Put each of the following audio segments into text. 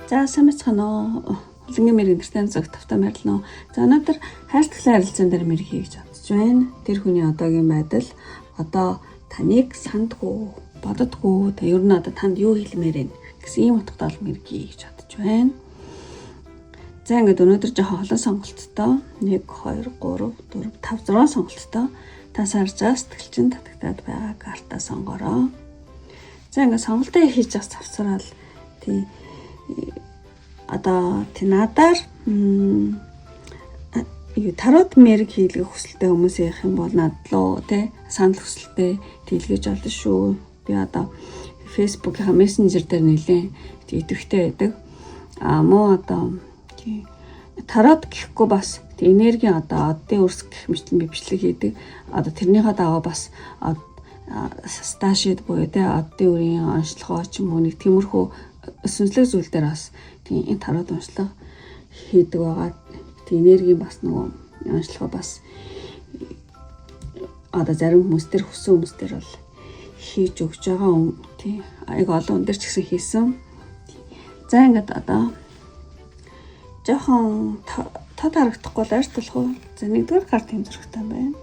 За сайн байцгаана уу? Хулангийн мэрэг нэртэй зөв тавтай морилно. За өнөөдөр хайр сэтгэлийн харилцаан дээр мэрэг хий гэж бодож байна. Тэр хүний одоогийн байдал одоо таныг сандгүй, боддгоо, та ер нь одоо танд юу хэлмээр байна гэсэн ийм утгатай бол мэрэг хий гэж бодож байна. За ингээд өнөөдөр жоохон олон сонголттой 1 2 3 4 5 6 сонголттой та сарж байгаа сэтгэл чинь татагтаад байгаа карта сонгороо. За ингээд сонголтоо хийж бас завсраал тий одоо тий надаар юу тарот мэрэг хийлгэх хүсэлтэй хүмүүс явах юм бол над руу тий санал хүсэлтэй тэлгэж олно шүү. Би одоо Facebook-ийн мессенжер дээр нэлээд идэвхтэй байдаг. А муу одоо тий тарот гэхгүй бас энергийн одоо оддын өрсг гэх мэтлэн би бичлэг хийдэг. Одоо тэрнийхээ дагуу бас сташид буюу тий оддын үрийн онцлогоо ч юм уу нэг тиймэрхүү сүнслэг зүйл дээр бас тийм энэ тарот уншлага хийдэг байгаа. Тийм энергийн бас нөгөө онцлогоо бас одоо зарим хүмүүс төр хүссэн хүмүүс төр бол хийж өгч байгаа юм тий. Айг олон хүн дээр ч гэсэн хийсэн. За ингээд одоо жоохон тод харагдахгүй л ойртолох уу? За нэгдүгээр карт юм зурагтай байна.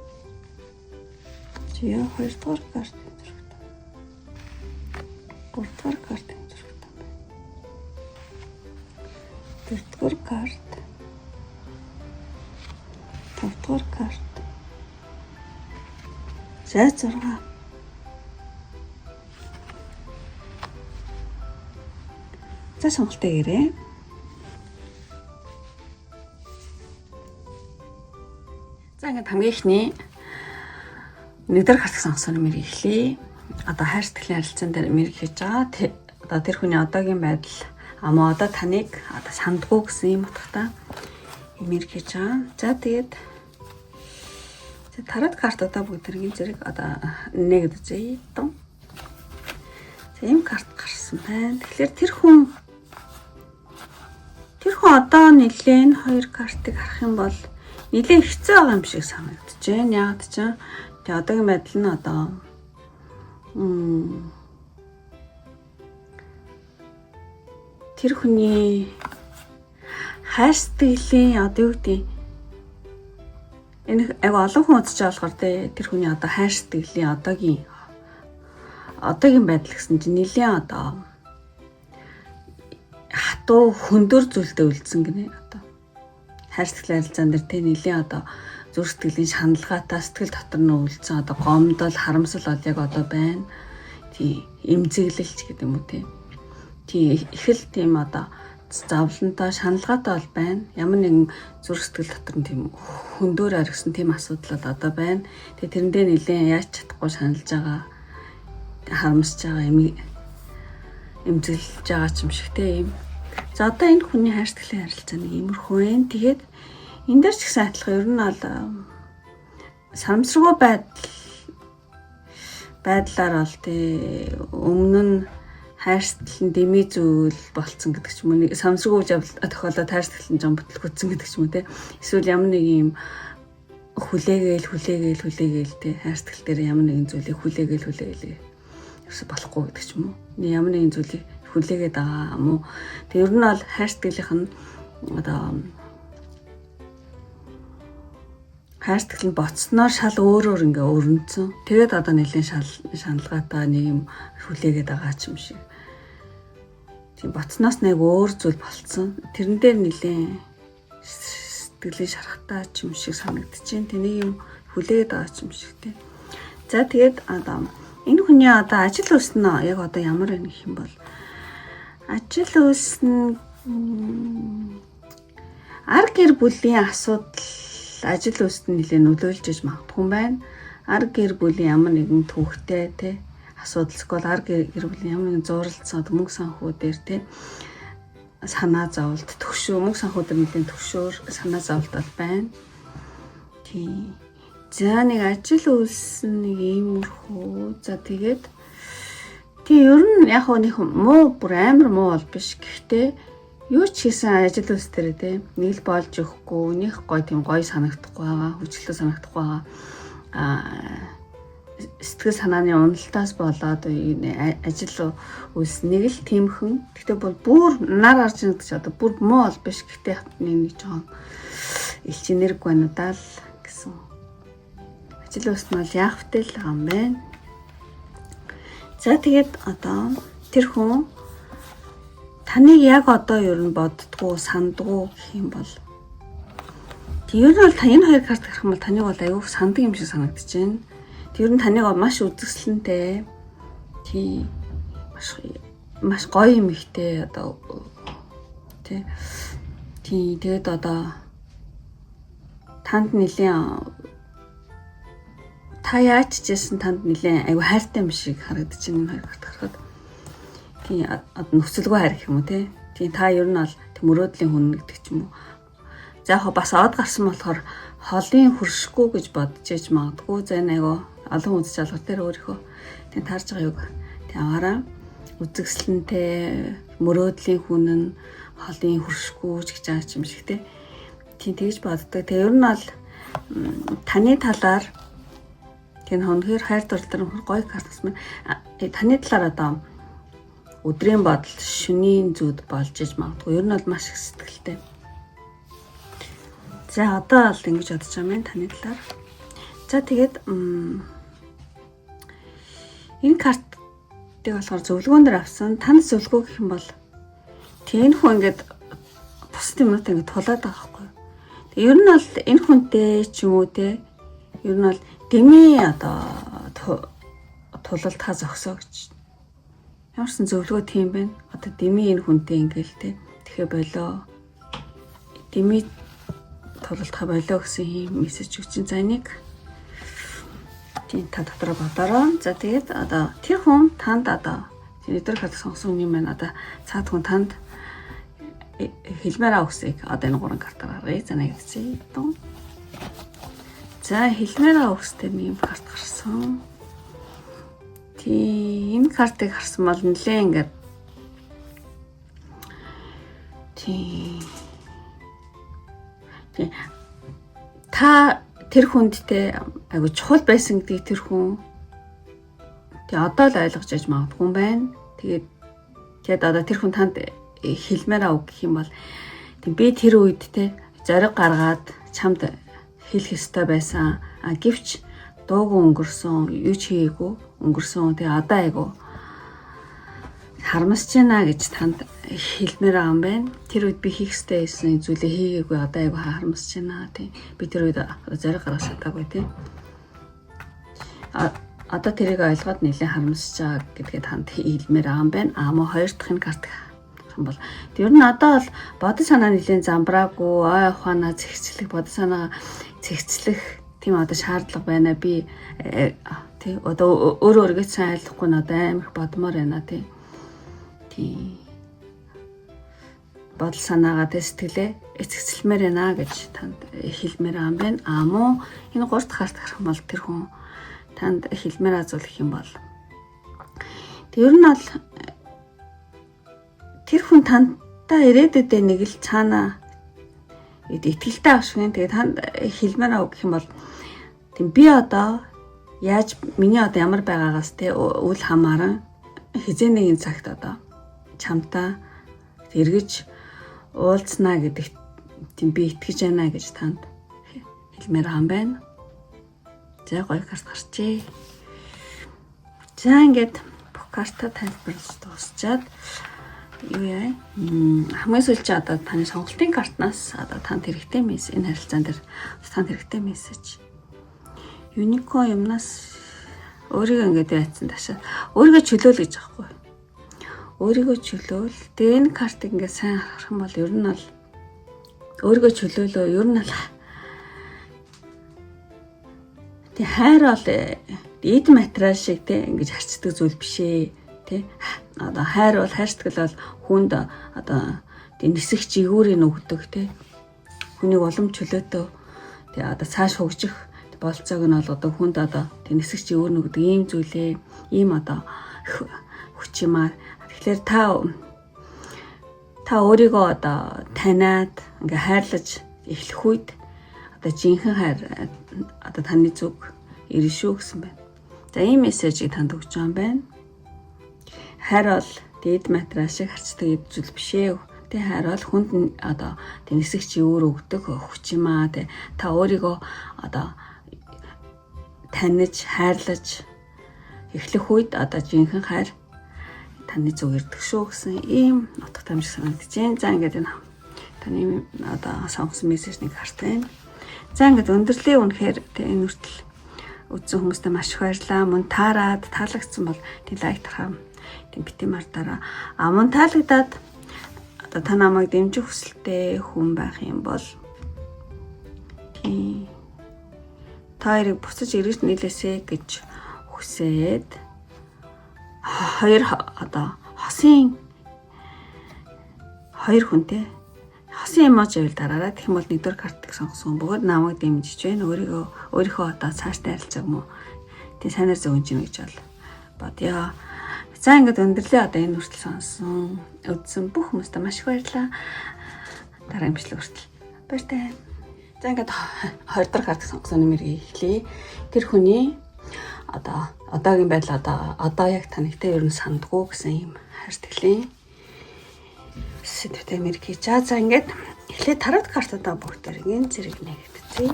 За хоёрдугаар карт юм зурагтай. Гуравдугаар карт юм зурагтай байна. Дөрөвдүгээр карт. Тавдугаар карт. За 6. За сонголтоо хийрээ. За ингээд хамгийн ихний нэгдүгээр карт сонгосон мэрийг эхлэе. Одоо хайр сэтгэлийн харилцаан дээр мэрэг хийж байгаа. Одоо тэр хүний одоогийн байдал амаа одоо таныг одоо сандгүй гэсэн юм утгатай мэрэг хийж байгаа. За тэгээд тарот картуудаа бүгд тэргийн зэрэг одоо нэгэд үзье. За ийм карт гарсан байна. Тэгэхээр тэр хүн одоо нэлээд хоёр картыг харах юм бол нэлээд хэцүү байгаа юм шиг санагдаж байна. Яагаад ч тэгээ одоогийн байдал нь одоо тэр хүний хайр сэтгэлийн одоо юу гэдэг энэ айгу олон хүн үзэж байгаа болохоор тэр хүний одоо хайр сэтгэлийн одоогийн байдал гэсэн чинь нэлээд одоо хатуу хөндөр зүйлдээ үлдсэн гинэ одоо. Хайр сэтгэлийн харилцаан дээр тэ нэлээд одоо зүрх сэтгэлийн шаналгаатай сэтгэл дотор нь үлдсэн одоо гомдол харамсал бол яг одоо байна. Тий эмзэглэлч гэдэг юм уу тий. Тий их л тийм одоо зовлонтой шаналгаатай бол байна. Ямар нэгэн зүрх сэтгэл дотор нь тийм хөндөөр аргисан тийм асуудал бол одоо байна. Тэгээ тэрэндээ нэлээд яаж чадахгүй шаналж байгаа, харамсаж байгаа юм эмзэглэж байгаа ч юм шиг те юм. За одоо энэ хүний хайр сэтгэлийн харилцаа нэг иймэрхүү байна. Тэгээд энэ дээр ч гэсэн адилхан ер нь бол санамсаргүй байдлаар бол тий өмнө нь хайр сэтгэл нь дэмий зүйл болцсон гэдэг ч юм уу. Самсргүй үйл явдал тохиолдоод хайр сэтгэл нь жон бүтлгүүцсэн гэдэг ч юм уу те. Эсвэл ямар нэг юм хүлээгээл те хайр сэтгэл дээр ямар нэгэн зүйлийг хүлээгээл ерөөсө болохгүй гэдэг ч юм уу. Ямар нэгэн зүйлийг хүлээгээд байгаа юм уу. Тэг ер нь бол хайр сэтгэлийнх нь одоо хайр сэтгэл нь боцсноор шал өөрөөр ингээ өрнөцсөн. Тэгээд одоо нэлийн шаналгаатай нэг юм хүлээгээд байгаа ч юм шиг. Тийм боцноос нэг өөр зүйл болцсон. Тэрэн дээр нэлийн сэтгэлийн шарахтай ч юм шиг санагдчихээн. Тэг нэг юм хүлээгээд байгаа ч юм шиг тий. За тэгээд одоо энэ хүний одоо ажил үйлс нь яг одоо ямар байна гэх юм бол ажил үйлс нь ар гэр бүлийн асуудал ажил үйлсэд нь нэлээд нөлөөлж иж магадгүй юм байна. Ар гэр бүлийн ямар нэгэн түүхтэй тий асуудал эсвэл ар гэр бүлийн ямар нэгэн зуралцсан мөнгө санхүү дээр тий санаа зовлт төгшөө мөнгө санхүү дээр нэлээд төгшөөр санаа зовлт бол байна. Тий. За нэг ажил үйлс нэг иймэрхүү. За тэгээд тий ер нь яг нэг муу бүр амар муу бол биш. Гэхдээ юу ч хийсэн ажил үйлс дээр тий нэг л болж өгөхгүй, нэг гой тийм гой санагдахгүй байгаа, хүчлээ санагдахгүй байгаа. Аа сэтгэл санааны уналтаас болоод ажил үйлс нэг л тиймхэн. Гэхдээ бүр нар гарч ирдэг чи одоо бүр муу бол биш. Гэхдээ нэг жоохон элч энерги байна даа л гэсэн. Ажил үйлс нь бол яах вэ л байгаа юм байна. За тэгээд одоо тэр хүн таныг яг одоо ер нь боддгоо, сандгуу гэх юм бол ер нь бол та энэ хоёр карт гарах юм бол таныг бол аюу сандаг юм шиг санагдаж байна. Тэр нь таныг маш үзэсгэлэнтэй. Тий. Маш маш гоё юм ихтэй одоо тий. Тий, тэгээд одоо танд нэлийн та яаж ч байсан танд нэлээд айгу хайртай юм шиг харагдаж байна энэ хоёр карт харахад. Тий, одоо нөхцөлгүй хайр гэх юм уу те. Тий, та ер нь бол мөрөөдлийн хүн гэдэг ч юм уу. За яг бас од гарсан болохоор холын хөршгүй гэж бодож ээж магадгүй. За энэ айгу олон үзэж алгар дээр өөрийнхөө тийм таарж байгаа юг тийм аваараа үзэсгэлэнтэй мөрөөдлийн хүн нь холын хөршгүй ч гэж байгаа юм шиг те. Тийм тэгж боддог. Тэгээ ер нь бол таны талаар тийм хонхоор хайр дурлал гоё карт гэсэн. Таны талаар одоо өдрийн бодол шөнийн зүуд болж иж магадгүй. Ер нь бол маш их сэтгэлтэй. За одоо бол ингэж бодож байгаа юм таны талаар. За тэгээд энэ картыг болохоор зөвлөгөөн дээр авсан. Танд зөвлөгөө гэх юм бол тийм хүн ингээд бусад юмнуудаа ингээд тулаад байгаа байхгүй. Тэг ер нь бол энэ хүнтэй ч юм уу те ер нь бол дэмий одоо тулалтаа зогсоо гэж. Ямарсан зөвлөгөө тийм байна. Одоо дэмий энэ хүнтэй ингээл те тэгэхэ болоо. Дэмий тулалтаа болоо гэсэн юм мессеж өгч. За энийг тийм та дотроо бодороо. За тэгээд одоо тэр хүн танд одоо өдөр карт сонгосон юм байна. Одоо цаад хүн танд хэлмээр үгсийг одоо энэ гурван картаар гаргая. За нэг хэсэг. За хэлмээр үгстэй нэг юм карт гарсан. Тийм энэ картыг харсан бол нэлээ ингээд тийм та тэр хүндтэй айгу чухал байсан гэдгийг тэр хүн тэг одоо л ойлгож яж магадгүй юм байна. Тэгээд тэгэд одоо тэр хүн танд хэлмээр ав гэх юм бол тийм би тэр үед те зориг гаргаад чамд хэлэх ёстой байсан. А гэвч дуугүй өнгөрсөн, юу ч хийгээгүй өнгөрсөн. Тэгээ одоо айгу харамсаж байна гэж танд хэлмээр байгаа юм байна. Тэр үед би хийх ёстой байсан зүйлээ хийгээгүй одоо айгу харамсаж байна. Тийм би тэр үед зориг гаргаж чадаагүй тийм. А одоо тэрийг ойлгоод нэлээд харамсаж байгаа гэдгээ танд хэлмээр байгаа юм байна. А мөн хоёр дахь нь карт юм бол ер нь одоо бол бодол санаа нэлээд замбраагүй, ой ухаанаа зэгцлэх, бодол санаа зэгцлэх тийм одоо шаардлага байна. Би тий одоо өөрөө өөрийгөө сайн ойлгохгүй надад амар их бодмоор байна тий. Тий. Бодол санаагаа тэ сэтгэлээ эцэгцлэмээр байна гэж танд хэлмээр байгаа юм байна. А мөн энэ гурав дахь карт гарах юм бол тэр хүн танд хэлмээр азуулах юм бол тэр нь бол тэр хүн тантай ирээдүйдээ нэг л цаана итгэлтэй авшигын. Тэгээд танд хэлмээр ав гэх юм бол тийм би одоо яаж миний одоо ямар байгаагаас те үл хамааран хизээ нэгэн цагт одоо чамтай эргэж уулзнаа гэдэг тийм би итгэж байна гэж танд хэлмээр байгаа юм байна. За гоё карт гарчээ. За ингээд бүх карта тайлбарлаж дуусчаад юу яа? Хамгийн сүүлд одоо таны сонголтын картнаас одоо танд хэрэгтэй мессеж энэ харилцаан дээр танд хэрэгтэй мессеж. Unicorn юмнаас өөрийгөө ингээд яатсан таашаа. Өөрийгөө чөлөөл гэж аахгүй. Өөрийгөө чөлөөл. Тэгээ энэ картыг ингээд сайн харах юм бол ер нь бол өөрийгөө чөлөөлөө ер нь бол тэг хайр бол эд материал шиг те ингэж харцдаг зүйл биш ээ те одоо хайр бол хайр сэтгэл бол хүнд одоо тэг нисэх жигүүрийг өгдөг те хүнийг улам чөлөөтөө тэг одоо цааш хөгжих болцоог нь бол одоо хүнд одоо тэг нисэх жигүүр нь өгдөг ийм зүйлээ ийм одоо хүч юм аа. Тэгэхээр та өөрийгөө одоо таниад ингээ хайрлаж эхлэх үед одоо жинхэнэ хайр одоо таны зүг ирнэ шүү гэсэн байна. За, ийм мессежийг танд өгч байгаа юм байна. Хайр бол дээд матраа шиг харцдаг эд зүйл биш ээ. Тэ, хайр бол хүнд одоо тэнэсэг чи өөр өгдөг хүч юм аа. Тэ, та өөрийгөө одоо таних, хайрлаж эхлэх үед одоо жинхэнэ хайр таны зүг ирдэг шүү гэсэн ийм утгатай юм шиг санагдаж байна. За, ингээд энэ таны одоо сонгосон мессеж нэг хартай байна. За, ингээд өндөрлөө. Үнэхээр тэ энэ хүртэл үзсэн хүмүүстээ маш их баярлалаа. Мөн таарад таалагдсан бол тийм like дарахаа тийм битгий мартаарай. А мөн таалагдаад одоо та намайг дэмжих хүсэлтэй хүн байх юм бол тийм та хоёрыг буцаж эргэж нийлээсэй гэж хүсээд хоёр одоо хосын хоёр хүнтэй хосын emoji байвал дараарай. Тэгэх юм бол нэгдүгээр картыг сонгосон бөгөөд намайг дэмжиж байна. Өөрийгөө өөрийнхөө одоо цаашдаа харилцааг мó тийм сайнаар зөгнж гинэ гэж бол бодъё. За, ингээд өндөрлөө. Одоо энэ хүртэл сонсон, үзсэн бүх хүмүүстээ маш их баярлалаа. Дараагийн бичлэг хүртэл баяртай. За, ингээд 20 дахь карт сонгосон нэмэрийг эхлэе. Тэр хүний одоо одоогийн байдал, одоо яг танигтай ер нь сандгүй гэсэн ийм хайр сэтгэлийн сэдвтэй мэрэг хийж. За, ингээд эхлээд тарот картуудаа бүгдээр энэ зэрэг нэгтцээ.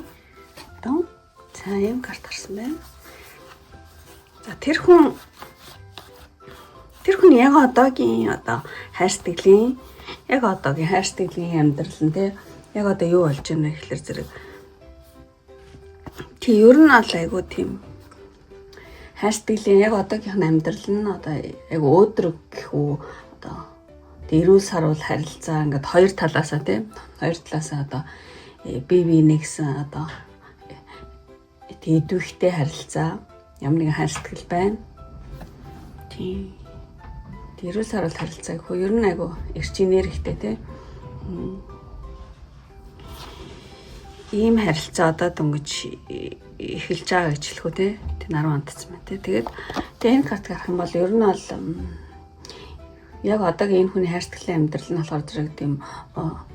Одоо за, ийм карт гарсан байна. За, тэр хүн яг одоогийн одоо хайр сэтгэлийн, яг одоогийн хайр сэтгэлийн амьдрал нь те яг одоо юу болж байна вэ гэхэлэр зэрэг тий ер нь бол айгуу тийм хайр сэтгэлийн яг одоогийнх нь амьдрал нь одоо яг өөдрөг гэх үү, одоо эрүүл саруул харилцаа, ингээд хоёр талаасаа тийм, хоёр талаасаа одоо бие бие нэгсэн одоо идэвхтэй харилцаа, ямар нэгэн хайр сэтгэл байна. Тийм. Эрүүл саруул харилцаа гэх үү, ер нь айгу эрчимээр ихтэй тийм. Ийм харилцаа одоо дөнгөж эхэлж байгаа гэж хэлэх үү те. Тэг наруу хандсан байна те. Тэгээд тэг энэ карт гарах юм бол ер нь бол яг одоогийн энэ хүний хайр сэтгэлийн амьдрал нь болохоор зэрэг тийм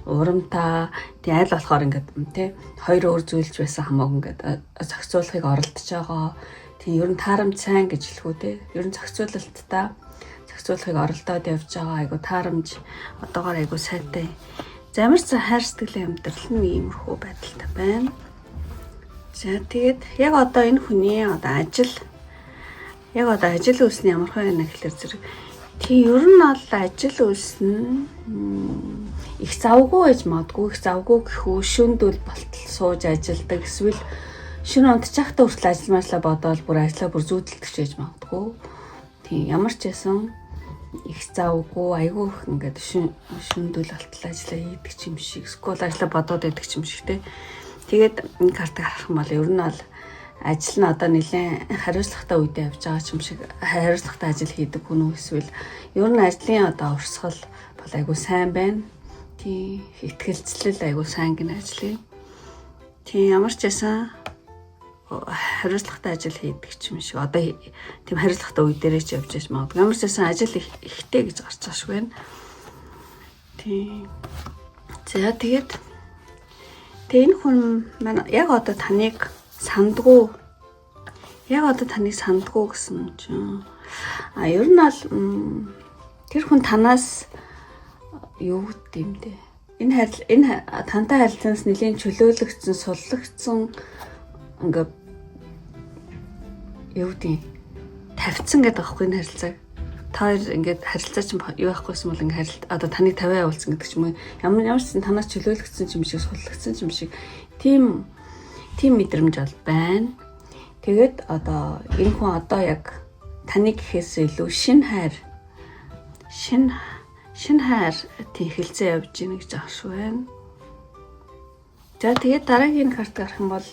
урамтай, тийм айл болохоор ингээд те хоёр өөр зүйлж байсан хамаагүй ингээд зохицуулахыг оролдож байгаа. Тийм, ер нь таарамж сайн гэж хэлэх үү те. Ер нь зохицуулалттай, зохицуулахыг оролдоод явж байгаа, айгу таарамж, одоогоор айгу сайтай. За, ямар ч хайр сэтгэлийн амьдрал нь иймэрхүү байдалтай байна. За, тэгээд яг одоо энэ хүний одоо ажил, яг одоо ажил үйлс нь ямар байна гэхэлэр зэрэг тий ер нь бол ажил үйлс нь их завгүй байж магадгүй, их завгүй гэх үү, шөнөдөл болтол сууж ажилдаг, эсвэл шөнө унтчихтаа хүртэл ажил мажлаа бодоол бүр ажлаа бүр зүүдэлдэг ч байж магадгүй. Тийм, ямар ч байсан их завгүй, айгүй их ингээд шөнөдөл болтол ажиллаа хийдэг юм шиг, эсвэл ажлаа бодоод байдаг юм шиг те. Тэгээд энэ картыг харах юм бол ер нь бол ажил нь одоо нэлээд хариуцлагатай үедээ явж байгаа юм шиг, хариуцлагатай ажил хийдэг хүн үү, эсвэл ер нь ажлын одоо урсгал бол айгүй сайн байна. Тийм, итгэлцлэл айгүй сайн гин ажлын. Тийм, ямар ч байсан хариуцлагатай ажил хийдэг ч юм шиг. Одоо тийм хариуцлагатай үе дээрээ ч явж яж магадгүй. Ямар ч байсан ажил ихтэй гэж гарч байгаа шүү байна. Тийм. За, тэгээд тэг энэ хүн маань яг одоо таныг сандгүй, яг одоо таныг сандгүй гэсэн чинь ер нь бол тэр хүн танаас юу гэдэг юм бэ? Энэ тантай харилцаанаас нэлийн чөлөөлөгдсөн, суллагдсан, ингээ юу гэдэг тавьцсан гэдэг аахгүй энэ харилцааг. Та хоёр ингээд харилцаа чинь юу байхгүйсэн бол ингээ харилт одоо таныг тавиа явуулсан гэдэг ч юм уу. Ямар ямар ч танаас чөлөөлөгдсөн юм шиг, суллагдсан юм шиг тийм мэдрэмж бол байна. Тэгээд одоо энэ хүн одоо яг таныг гэхээс илүү шинэ хайр тийм хэлцээ явж гинэ гэж аах шүү байна. За, тэгээд дараагийн карт гарах юм бол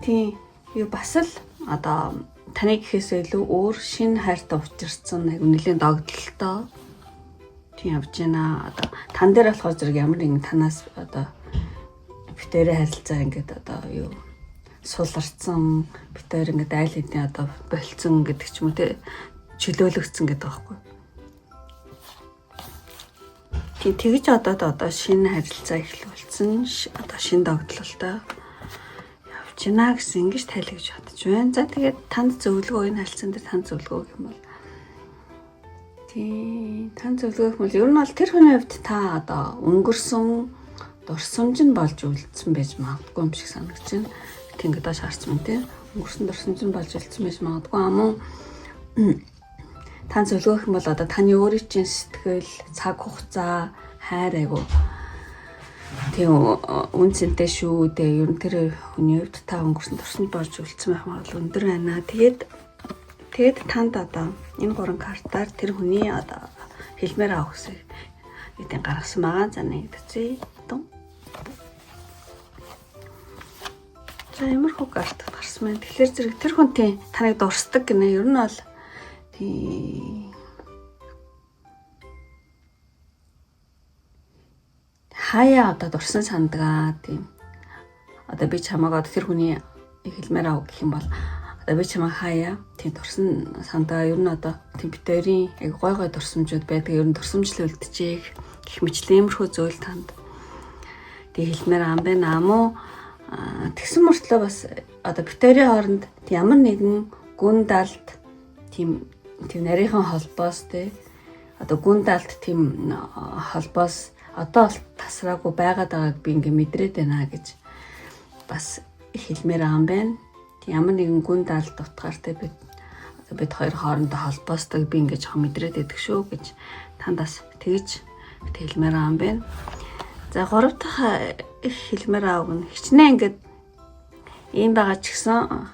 тийм юу бас л одоо таныг гэхээс илүү өөр шинэ хайртай учирсан, айгу нэлийн догдлолтой тийм явж байна. Одоо тан дээр болохоор зэрэг ямар нэгэн танаас одоо битэрээ харилцаа ингээд одоо юу суларцсан, битээр ингээд айл хэдийн одоо болцсон гэдэг ч юм уу те, чөлөөлөгдсөн гэдэг байхгүй. Тийм, тэгж одоо шинэ харилцаа эхлүүлсэн, одоо шинэ догдлолтой явж явж байна гэсэн ингэж тайлгж чадж байна. За тэгээд танд зөвлөгөө, энэ харилцаан дээр танд зөвлөгөө гэх юм бол тий, танд зөвлөгөө гэх юм бол ер нь бол тэр хүний хувьд та одоо өнгөрсөн дурсамж нь болж үлдсэн байж магадгүй юм шиг санагдаж байна. Тэг ингээд доош харсан юм тий. Өнгөрсөн дурсамж нь болж үлдсэн байж магадгүй. Амун тань зөвлөгөө гэх юм бол одоо таны өөрийн чинь сэтгэл, цаг хугацаа, хайр айгу тийм үн цэнтэй шүү дээ. Ер нь тэр хүний хувьд та өнгөрсөн дурсамж болж үлдсэн байх магадлал өндөр байна. Тэгээд танд одоо энэ гурван картаар тэр хүний одоо хэлмээр авах гэсэн эдийн гаргасан байгаа. За нэг үзье. За ямар хүү карт гарсан байна. Тэгэхээр зэрэг тэр хүн тийм таныг дурсдаг гинэ. Ер нь бол тийм хаяа одоо дурсан сандгаа тийм. Одоо би чамааг одоо тэр хүний хэлмээр ав гэх юм бол одоо би чамааг хаяа тийм дурсан сандгаа. Ер нь одоо тийм бит хоёрын яг гой гой дурсамжууд байдаг. Ер нь дурсамжлал үлджээх гэх мэтлэн иймэрхүү зүйл танд тэг хэлмээр ам байна. Муу тэгсэн мөртлөө бас одоо бит хоёрын хооронд ямар нэгэн гүн далд тийм тийм нарийнхан холбоос те одоо гүн далд тийм холбоос одоо бол тасраагүй байгаад байгааг би ингээ мэдрээд байна гэж бас хэлмээр байгаа юм байна. Ямар нэгэн гүн далд утгаар те бид одоо бид хоёр хоорондоо холбоостой би ингээ жоохон мэдрээд байдаг шүү гэж танд бас тэгж хэлмээр байгаа юм байна. За гурав дахь хэлмээр аав нь хичнээн ингээд ийм байгаа ч гэсэн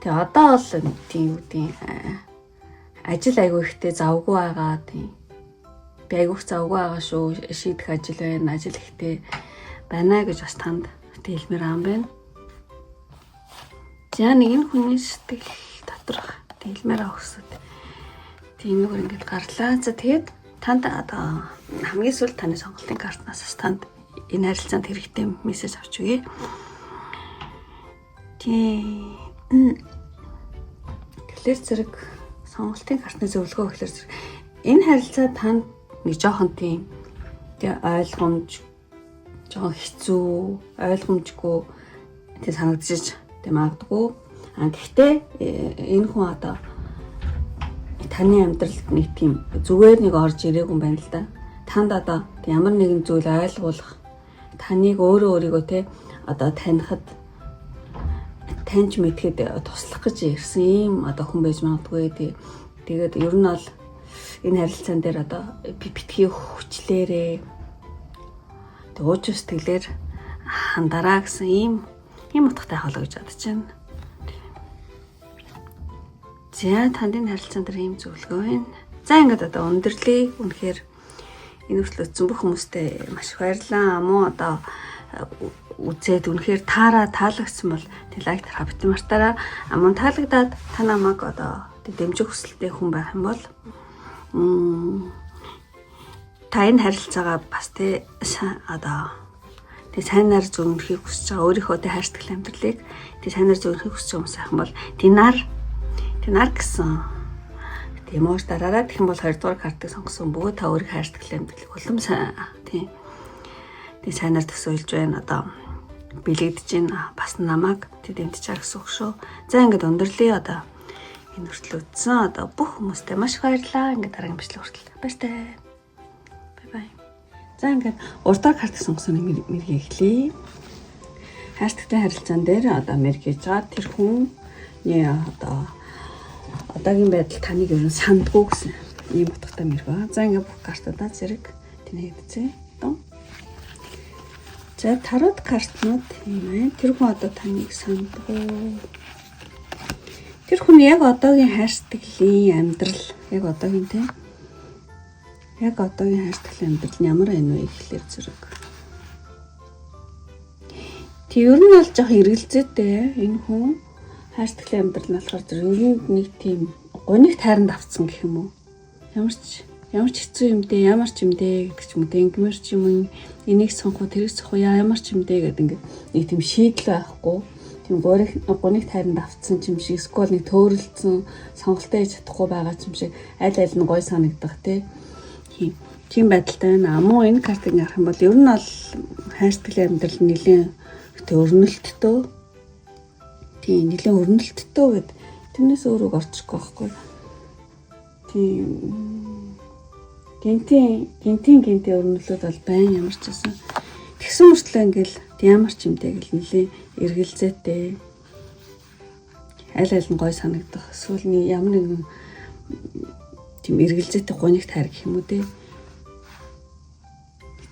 тэг одоо бол тийм юу гэдэг ажил айгүй ихтэй завгүй байгаа тийм би айгүйх завгүй байгаа шүү, шийдэх ажил байна, ажил ихтэй байна гэж бас танд хэлмээр байгаа юм байна. За нэг энэ хүний сэтгэл доторх хэлмээр авах гэсэн. Тийм нэг ингээд гарлаа. За тэгээд танд одоо хамгийн сүүлд таны сонголтын картнаас бас танд энэ харилцаанд хэрэгтэй мессеж авч өгье. Тийм. Тэгэхээр зэрэг сонголтын картны зөвлөгөө гэхэлэр зэрэг энэ харилцаа танд нэг жоохон тийм ойлгомж жоохон хэцүү, ойлгомжгүй тийм санагдчих тийм магадгүй. А гэхдээ энэ хүн одоо таны амьдралд нэг тийм зүгээр нэг орж ирээгүй юм байна л да. Танд одоо ямар нэгэн зүйл ойлгуулах, таныг өөрөө өөрийгөө те одоо танихад, таньж мэдхэд туслах гэж ирсэн ийм одоо хүн байж магадгүй. Тэгээд ер нь бол энэ харилцаан дээр одоо битгий хүчлээрээ тэг ууч сэтгэлээр хандараа гэсэн ийм утгатай холоо гэж бодож байна. За танд энэ харилцаан дээр ийм зөвлөгөө байна. За ингээд одоо өндөрлөе. Үнэхээр энэ хүртэл үзсэн бүх хүмүүстээ маш их баярлалаа. Муу одоо үзээд үнэхээр таараа таалагдсан бол тэг лайк дарах битгий мартаарай. Мөн таалагдаад та намайг одоо дэмжих хүсэлтэй хүн байх юм бол та энэ харилцаагаа бас тэ одоо тэг сайнаар зөрнөхийг хүсэж байгаа, өөрийнхөө тэ хайрцаг амьдралыг тэг сайнаар зөрнөхийг хүсэж байгаа хүмүүс байх юм бол тэг нар гэсэн тийм ууш дараарай. Тэгэх юм бол 2 дугаар картыг сонгосон бөгөөд та өөрийнхөө хайрцаг амьдралыг улам сайн тийм тэг сайнаар төсөөлж байна. Одоо бэлэгдэж байна. Бас намайг тэг дэмжиж байгаа гэсэн үг шүү. За ингээд өндөрлөе одоо. Энэ хүртэл үзсэн одоо бүх хүмүүстээ маш их баярлалаа. Ингээд дараагийн бичлэг хүртэл баяртай. Бай бай. За ингээд урдаар карт сонгосон мэргээ эхлэе. Хайрцагтай харилцаан дээр одоо мэргэж байгаа тэр хүний одоо одоогийн байдал таныг ер нь сандгүй гэсэн ийм утгатай мэрэг. За ингээд бүх картуудаа зэрэг тэнийдцээ. За тарот картнууд юм байна. Тэр хүн одоо таныг сандгүй. Тэр хүн яг одоогийн хайр сэтгэлийн амьдрал, яг одоогийн те. Яг одоогийн хайр сэтгэлийн амьдрал нь ямар байна вэ гэхлээр зэрэг. Тэг ер нь бол жоох эргэлзээтэй энэ хүн хайр сэтгэлийн амьдрал нь болохоор зэрэг ер нь нэг тийм гунигт хайранд автсан гэх юм уу. Ямар ч хэцүү юм дээ, ямар ч юм дээ гэдэг ч юм уу, ингэмэр ч юм уу, энийг сонгох уу, тэрийг сонгох уу, ямар ч юм дээ гэдэг ингээд нэг тийм шийдэл байхгүй. Тийм гунигт хайранд автсан юм шиг, эсвэл нэг төөрөлдсөн, сонголтоо хийж чадахгүй байгаа юм шиг аль аль нь гой санагдах тий. Тийм байдалтай байна. Муу энэ картыг харах юм бол ер нь бол хайр сэтгэлийн амьдрал нэлээд өрнөлттэй. Тийм, нэлээд өрнөлттэй гэд тэрнээс өөр үг орчихгүй байхгүй. Тийм, гинтийн гинтийн гинтийн өрнөлүүд бол байна ямар ч байсан. Тэгсэн мөртлөө ингээл ямар ч юмтай гэл нэлээд эргэлзээтэй, аль аль нь гой санагдах. Эсвэл нэг ямар нэгэн тийм эргэлзээтэй гунигт хайр гэх юм уу те.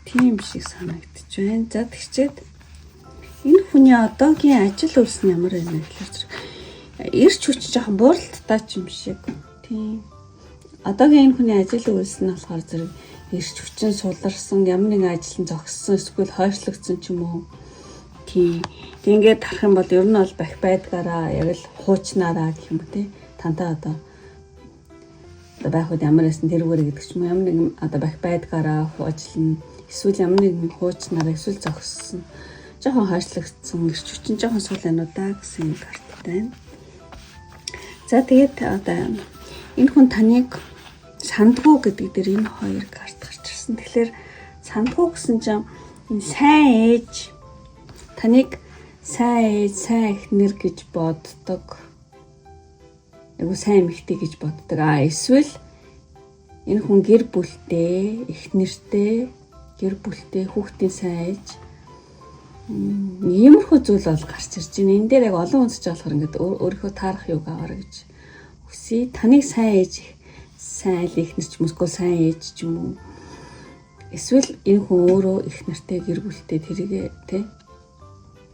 Тийм шиг санагдчих байна. За тэгчээд энэ хүний одоогийн ажил үйлс нь ямар байна гэхээр эрч хүч жоохон бууралттай ч юм шиг. Тийм. Одоогийн энэ хүний ажил үйлс нь болохоор зэрэг эрч хүчин суларсан, ямар нэгэн ажил нь зогссон, эсвэл хойшлогдсон ч юм уу. Тийм. Тэг ингээд харах юм бол ер нь бол бах байдгаараа яг л хуучнаараа гэх юм уу те. Тантай одоо байх үед ямар байсан тэрүүгээр гэдэг ч юм уу, ямар нэгэн одоо бах байдгаараа ажиллана. Эсвэл ямар нэгэн хуучнаараа, эсвэл зогссон, жоохон хойшлогдсон, эрч хүчин жоохон сул байна уу да гэсэн карттай байна. За тэгээд одоо энэ хүн таныг сандгүй гэдэг дээр энэ хоёр карт гарч ирсэн. Тэгэхээр сандгүй гэсэн чинь энэ сайн ээж таныг сайн ээж, сайн эхнэр гэж боддог. Айгу сайн эмэгтэй гэж боддог. А эсвэл энэ хүн гэр бүлтэй, эхнэртэй, гэр бүлтэй, хүүхдийн сайн ээж, иймэрхүү зүйл бол гарч ирж байна. Энэ дээр яг олон хүн ч болохоор ингээд өөрийнхөө таарах юг аваарай гэж хүсье. Таныг сайн ээж, сайн айл эхнэр ч юм уу, эсвэл сайн ээж ч юм уу. Эсвэл энэ хүн өөрөө эхнэртэй, гэр бүлтэй, тэрийгэ тэ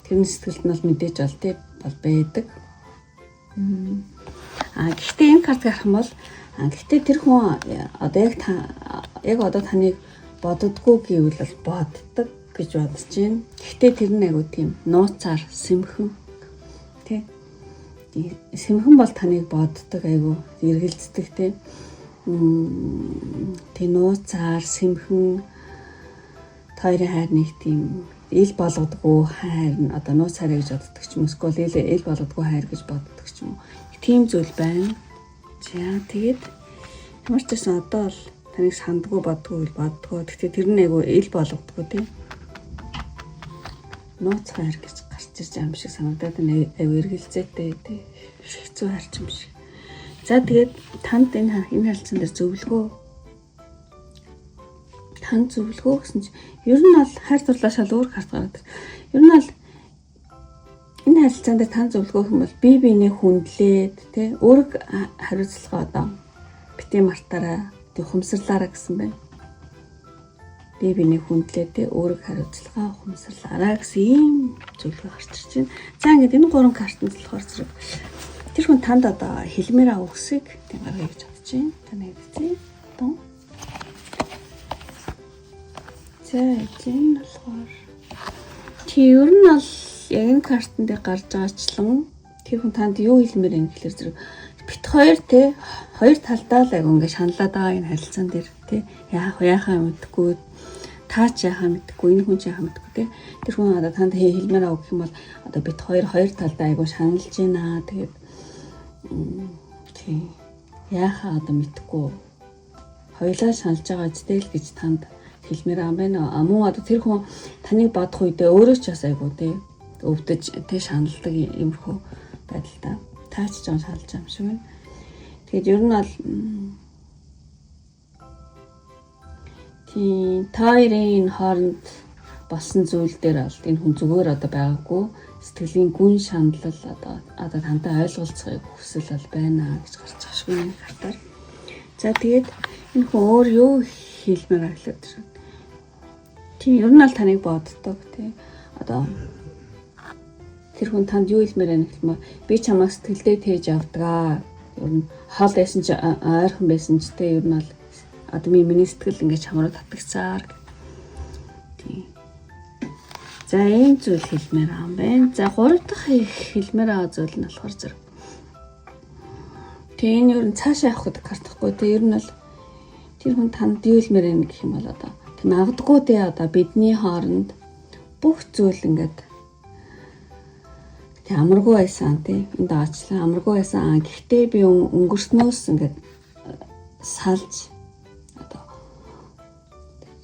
тэрний сэтгэлд нь бол мэдээж бол тэ бол байдаг. А гэхдээ энэ карт гарах юм бол гэхдээ тэр хүн одоо яг та яг одоо таныг боддгоо гэвэл бол боддог гэж бодож байна. Гэхдээ тэр нь айгу тийм нууцаар сэмхэн тий. Сэмхэн бол таныг боддог, айгу эргэлздэг тий. Тий, нууцаар сэмхэн та хоёрын хайр нэг тийм ил болгодгоо хайр нь одоо нууц хайр гэж боддог ч юм уу, эсвэл ил болгодгоо хайр гэж боддог ч юм уу. Тийм зүйл байна. За тэгээд ямар ч байсан одоо бол таныг сандгүй боддгоо л боддгоо. Гэхдээ тэр нь айгу ил болгодгоо тий. Нууц хайр гэж гарч ирж байгаа юм шиг санагдаад байна. Айгу эргэлзээтэй тий. Хэцүү хайр юм шиг. За тэгээд танд энэ харилцаан дээр зөвлөгөө, танд зөвлөгөө гэсэн чинь ер нь бол хайр дурлаа шал өөр карт гараад. Ер нь бол энэ харилцаан дээр танд зөвлөгөө гэх юм бол бие биенээ хүндлээд тий, үүрэг хариуцлага одоо битгий мартаараа, тий, ухамсарлаараа гэсэн байна. Бие биенээ хүндлээд тий, үүрэг хариуцлага ухамсарлаараа гэсэн ийм зөвлөгөө гарч ирж байна. За ингээд энэ гурван картанд болохоор зэрэг тэр хүн танд одоо хэлмээр байгаа үгсийг тийм гаргая гэж бодож байна. Та нэг тийм одоо. За энэ болохоор тий, ер нь бол яг энэ картан дээр гарч байгаачлан тэр хүн танд юу хэлмээр юм гэхэлэр зэрэг бит хоёр те хоёр талдаа л айгу ингээ шаналаад байгаа энэ харилцаан дээр те, яах яахаа мэдэхгүй, та ч яахаа мэдэхгүй, энэ хүн ч яахаа мэдэхгүй те. Тэр хүн одоо танд хэлмээр байгаа гэх юм бол одоо бит хоёр хоёр талдаа айгу шаналж байна. Тэгээд тий, яахаа одоо мэдэхгүй хоёлаа шаналж байгаа үстэй л гэж танд хэлмээр байгаа юм байна. А мөн одоо тэр хүн таныг бодох үедээ өөрөө ч бас айгу те өвдөж те шаналдаг иймэрхүү байдалтай. Та ч жоон шаналж байгаа юм шиг байна. Тэгээд ер нь бол тий, та хоёрын хооронд болсон зүйл дээр бол энэ хүн зүгээр одоо байгаагүй, сэтгэлийн гүн шаналл одоо тантай ойлголцохыг хүсэл бол байна гэж гарч байгаа шүү энэ картаар. За тэгээд энэ хүн өөр юу хэлмээр байгаа гэхээр тий, ер нь бол таныг боддог тий. Одоо тэр хүн танд юу хэлмээр байна гэх юм би чамайг сэтгэлдээ тээж явдаг. Ер нь хол байсан ч ойрхон байсан ч тий, ер нь бол одоо миний сэтгэл ингэж чам руу татагцаар. Тий. За ийм зүйл хэлмээр байгаа юм байна. За гурав дахь хэлмээр байгаа зүйл нь болохоор зэрэг. Тэг энэ ер нь цаашаа явах гэдэг карт байхгүй. Тэг ер нь бол тэр хүн танд юу хэлмээр байна гэх юм бол одоо тэг магадгүй те одоо бидний хооронд бүх зүйл ингээд тэг амаргүй байсан тий, энд аачлаа амаргүй байсан. Гэхдээ би өнгөрснөөс ингээд салж одоо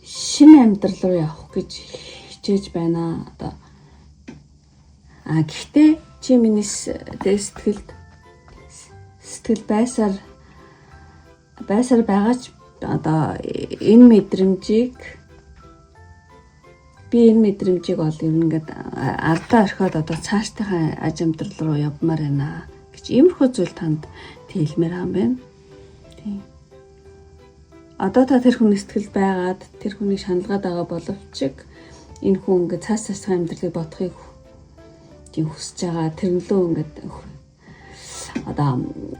шинэ амьдрал руу явах гэж хичээж байна. Одоо гэхдээ Чи миний сэтгэлд сэтгэл байсаар байгаа ч одоо энэ мэдрэмжийг би энэ мэдрэмжийг бол ер нь ингээд ардаа орхиод одоо цаашдынхаа аж амьдрал руу явмаар байна гэж иймэрхүү зүйл танд хэлмээр байгаа юм байна. Тийм. Одоо та тэр хүний сэтгэлд байгаад тэр хүнийг шаналгаад байгаа боловч энэ хүн ингээд цааш цаашдынхаа амьдралыг бодохыг тийм хүсэж байгаа. Тэр нь лөө ингээд одоо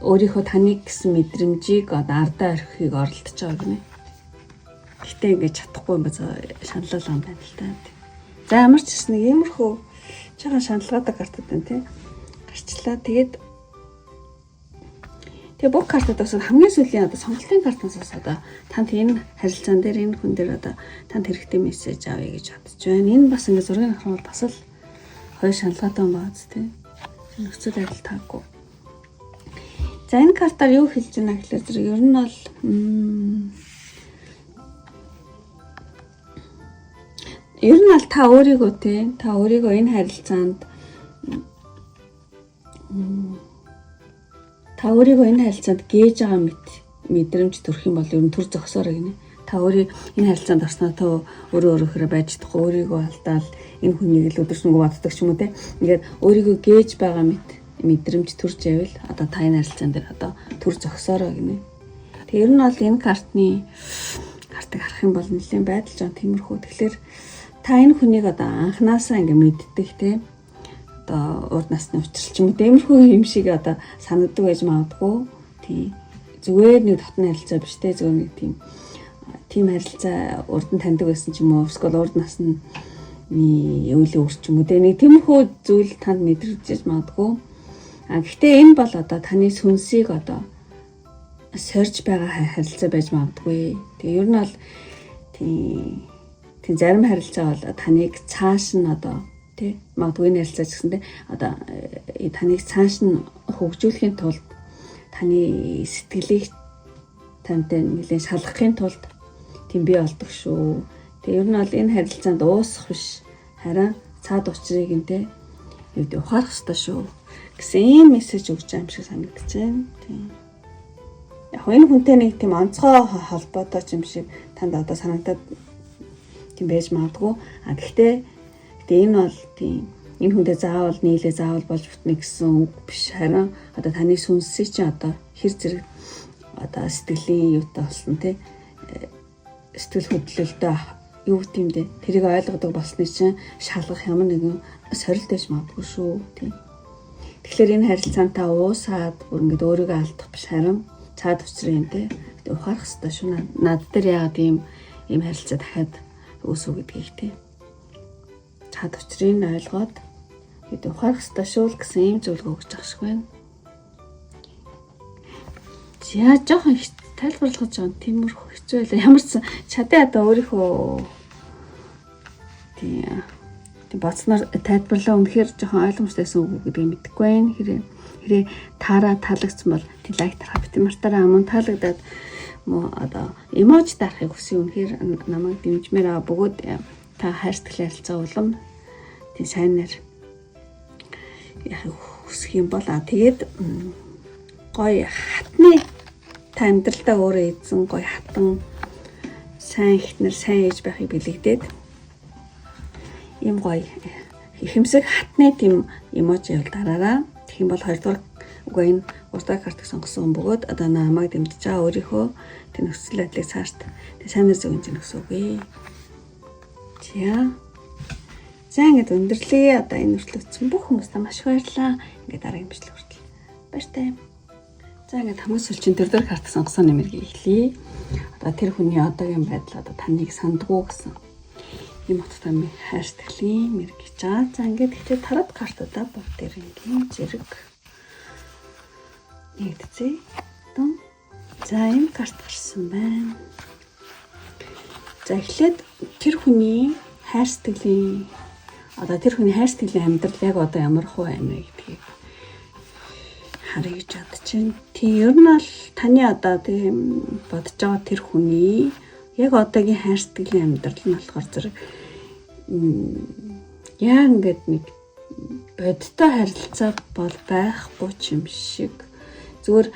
өөрийнхөө таныг гэсэн мэдрэмжийг одоо ардаа орхихыг оролдож байгаа гинэ. Гэтэ ингээд чадахгүй юм ба шаналал юм байна л та. За ямар ч гэсэн нэг иймэрхүү жаахан шаналгаатай картууд байна тий. Гарчлаа. Тэгээд тэгээ бүх картууд бас хамгийн сүүлийн одоо сонголтын картаас бас одоо танд энэ харилцаан дээр энэ хүн дээр одоо танд хэрэгтэй мессеж авъя гэж бодож байна. Энэ бас ингээд зургийг харах бол бас л хоёр шаналгаатай юм байна тий. Нөхцөл байдал таагүй. За энэ картаар юу хэлж байна гэхээр зэрэг ер нь бол ер нь бол та өөрийгөө тий та өөрийгөө энэ харилцаанд та өөрийгөө энэ харилцаанд гээж байгаа мэт мэдрэмж төрөх юм бол ер нь төр зогсоорой гинэ. Та өөрийн энэ харилцаанд орсноо та өөрөө өөрөөхөө байж чадахгүй өөрийгөө алдаал энэ хүнийг л өдөржингөө боддог ч юм уу те. Ингээд өөрийгөө гээж байгаа мэт мэдрэмж төрж байвал одоо та энэ харилцаан дээр одоо төр зогсоорой гинэ. Тэг ер нь бол энэ картны картыг харах юм бол нэлийн байдал жоон тиймэрхүү. Тэгэхээр та энэ хүнийг одоо анханасаа ингээ мэддэг те. Одоо урд насны учрал ч юм уу тиймэрхүү юм шиг одоо санагддаг байж магадгүй. Тий. Зүгээр нэг дотны харилцаа биш те. Зүгээр нэг тийм харилцаа урд нь таньдаг байсан ч юм уу. Эсвэл урд насны өвлийн үр ч юм уу те. Нэг тиймэрхүү зүйл танд мэдрэгдэж магадгүй. А гэхдээ энэ бол одоо таны сүнсийг одоо сорж байгаа харилцаа байж магадгүй. Тэгээ ер нь бол тийм зарим харилцаа бол таныг цааш нь одоо тий магадгүй энэ харилцаа ч гэсэн тий одоо таныг цааш нь хөгжүүлэхийн тулд таны сэтгэлийг тантай нэлээд шалгахын тулд тийм бий болдог шүү. Тэгээ ер нь бол энэ харилцаанд уусах биш харин цаад учрыг нь тий юу гэдэг ухаарах ёстой шүү гэсэн ийм мессеж өгч байгаа юм шиг санагдаж байна. Тийм. Яг энэ хүнтэй нэг тийм онцгой холбоотой ч юм шиг танд одоо санагдаад тийм байж магадгүй. А гэхдээ энэ бол тийм энэ хүнтэй заавал нийлээ заавал болж бүтнэ гэсэн үг биш. Харин одоо таны сүнсийг чинь одоо хэр зэрэг одоо сэтгэлийн юутай болсон те сэтгэл хөдлөлтөй юу гэдэм бэ? Тэрийг ойлгодог болсны чинь шалгах ямар нэгэн сорилт байж магадгүй шүү. Тийм. Тэгэхээр энэ харилцаанд та уусаад бүр ингээд өөрийгөө алдах биш харин цаад учрын те ухаарах хэрэгтэй шүү. Над дээр яагаад ийм харилцаа дахиад үүсв гэдгийг те цаад учрыг ойлгоод тэгээд ухаарах хэрэгтэй шүү л гэсэн ийм зөвлөгөө өгч байгаа шиг байна. За жоохон тайлбарлах жоохон тиймэрхүү хэцүү байлаа. Ямар ч чадаа одоо өөрийнхөө тийм бодсноор тайлбарлаа үнэхээр жоохон ойлгомжтой байсан үг гэдгийг мэдэхгүй байна. Хэрэг таараа таалагдсан бол тий лайк дарах бити мартаараа мөн таалагдаад мө одоо эможи дарахыг хүсье. Үнэхээр намайг дэмжмээр байгаа бөгөөд та хайр сэтгэлийн харилцаа улам тий сайнаар яахыг хүсэх юм бол тэгээд гоё хатны та амьдралдаа өөрөө эзэн гоё хатан сайн эхнэр сайн ээж байхыг бэлэгдээд ийм гоё ихэмсэг хатны тийм эможи явал дараараа. Тэгэх юм бол 2 дугаар үгүй энэ 3 дахь картыг сонгосон хүн бөгөөд одоо намайг дэмжиж байгаа өөрийнхөө тэр нөхцөл байдлыг цаашд тэг сайнаар зөв юм гэсэн үг ээ. За. За ингээд өндөрлөе. Одоо энэ хүртэл үзсэн бүх хүмүүстээ маш их баярлалаа. Ингээд дараагийн бичлэг хүртэл баяртай. За ингээд хамгийн сүүлчийн 4 дахь карт сонгосон нэмэргийг эхлэе. Одоо тэр хүний одоогийн байдал одоо таныг сандгуу гэсэн ийм утгатай хайр сэтгэлийн мэрэг гэж байгаа. За ингээд гэхдээ тарат картуудаа бүгдээр ингийн зэрэг нэгдцээ. За ийм карт гарсан байна. За эхлээд тэр хүний хайр сэтгэлийн одоо тэр хүний хайр сэтгэлийн амьдрал яг одоо ямар хуу байна вэ гэдгийг харъя гэж бодож байна. Тийм ер нь бол таны одоо тийм бодож байгаа тэр хүний яг одоогийн хайр сэтгэлийн амьдрал нь болохоор зэрэг яа ингээд нэг Бодиттой харилцаа бол байхгүй ч юм шиг. Зүгээр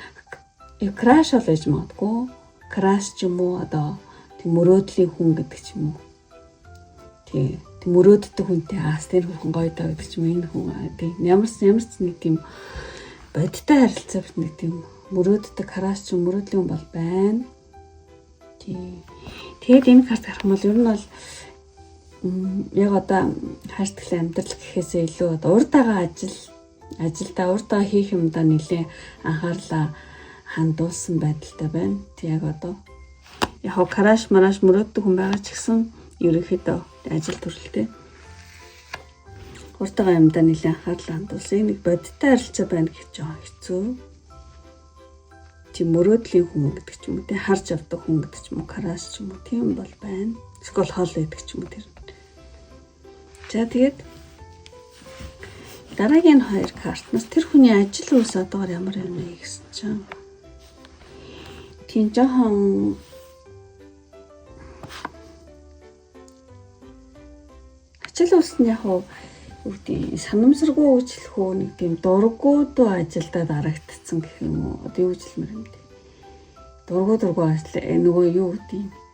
crush бол байж магадгүй. Crush ч юм уу, одоо тийм мөрөөдлийн хүн гэдэг ч юм уу. Тий. Тийм мөрөөддөг хүнтэй аас тэр хүн гоё даа гэдэг ч юм уу, энэ хүн тий. Ямар ч ямар ч нэг тийм бодиттой харилцаа бит, нэг тийм мөрөөддөг crush ч юм, мөрөөдлийн хүн бол байна. Тий. Тэгээд энэ карт харах юм бол ер нь бол яг одоо хайр сэтгэлийн амьдрал гэхээсээ илүү одоо урд байгаа ажилдаа, урдаа хийх юмдаа нэлээд анхаарлаа хандуулсан байдалтай байна. Тэг яг одоо яг crush мараш мөрөөддөг хүн байгаа ч гэсэн ерөнхийдөө ажил төрөлтэй урдгаа юмдаа нэлээд анхаарлаа хандуулсан. Нэг бодиттой харилцаа байна гэж жоохон хэцүү. Тийм мөрөөдлийн хүн гэдэг ч юм уу, тэ харж авдаг хүн гэдэг ч юм уу, crush ч юм уу, тийм бол байна. Эсвэл хол байдаг ч юм уу тэр. За, тэгээд дараагийн хоёр картнаас тэр хүний ажил үйлс одоогор ямар юм бэ гэсэн чинь тийм жоохон ажил үйлс нь яг уу гэдэг санамсаргүй гэж хэлэх үү, нэг тийм дурггүй дүү ажилдаа дарагдцсан гэх юм уу, одоо юу гэж хэлмээр юм бэ, дурггүй дурггүй ажил нөгөө юу гэдэг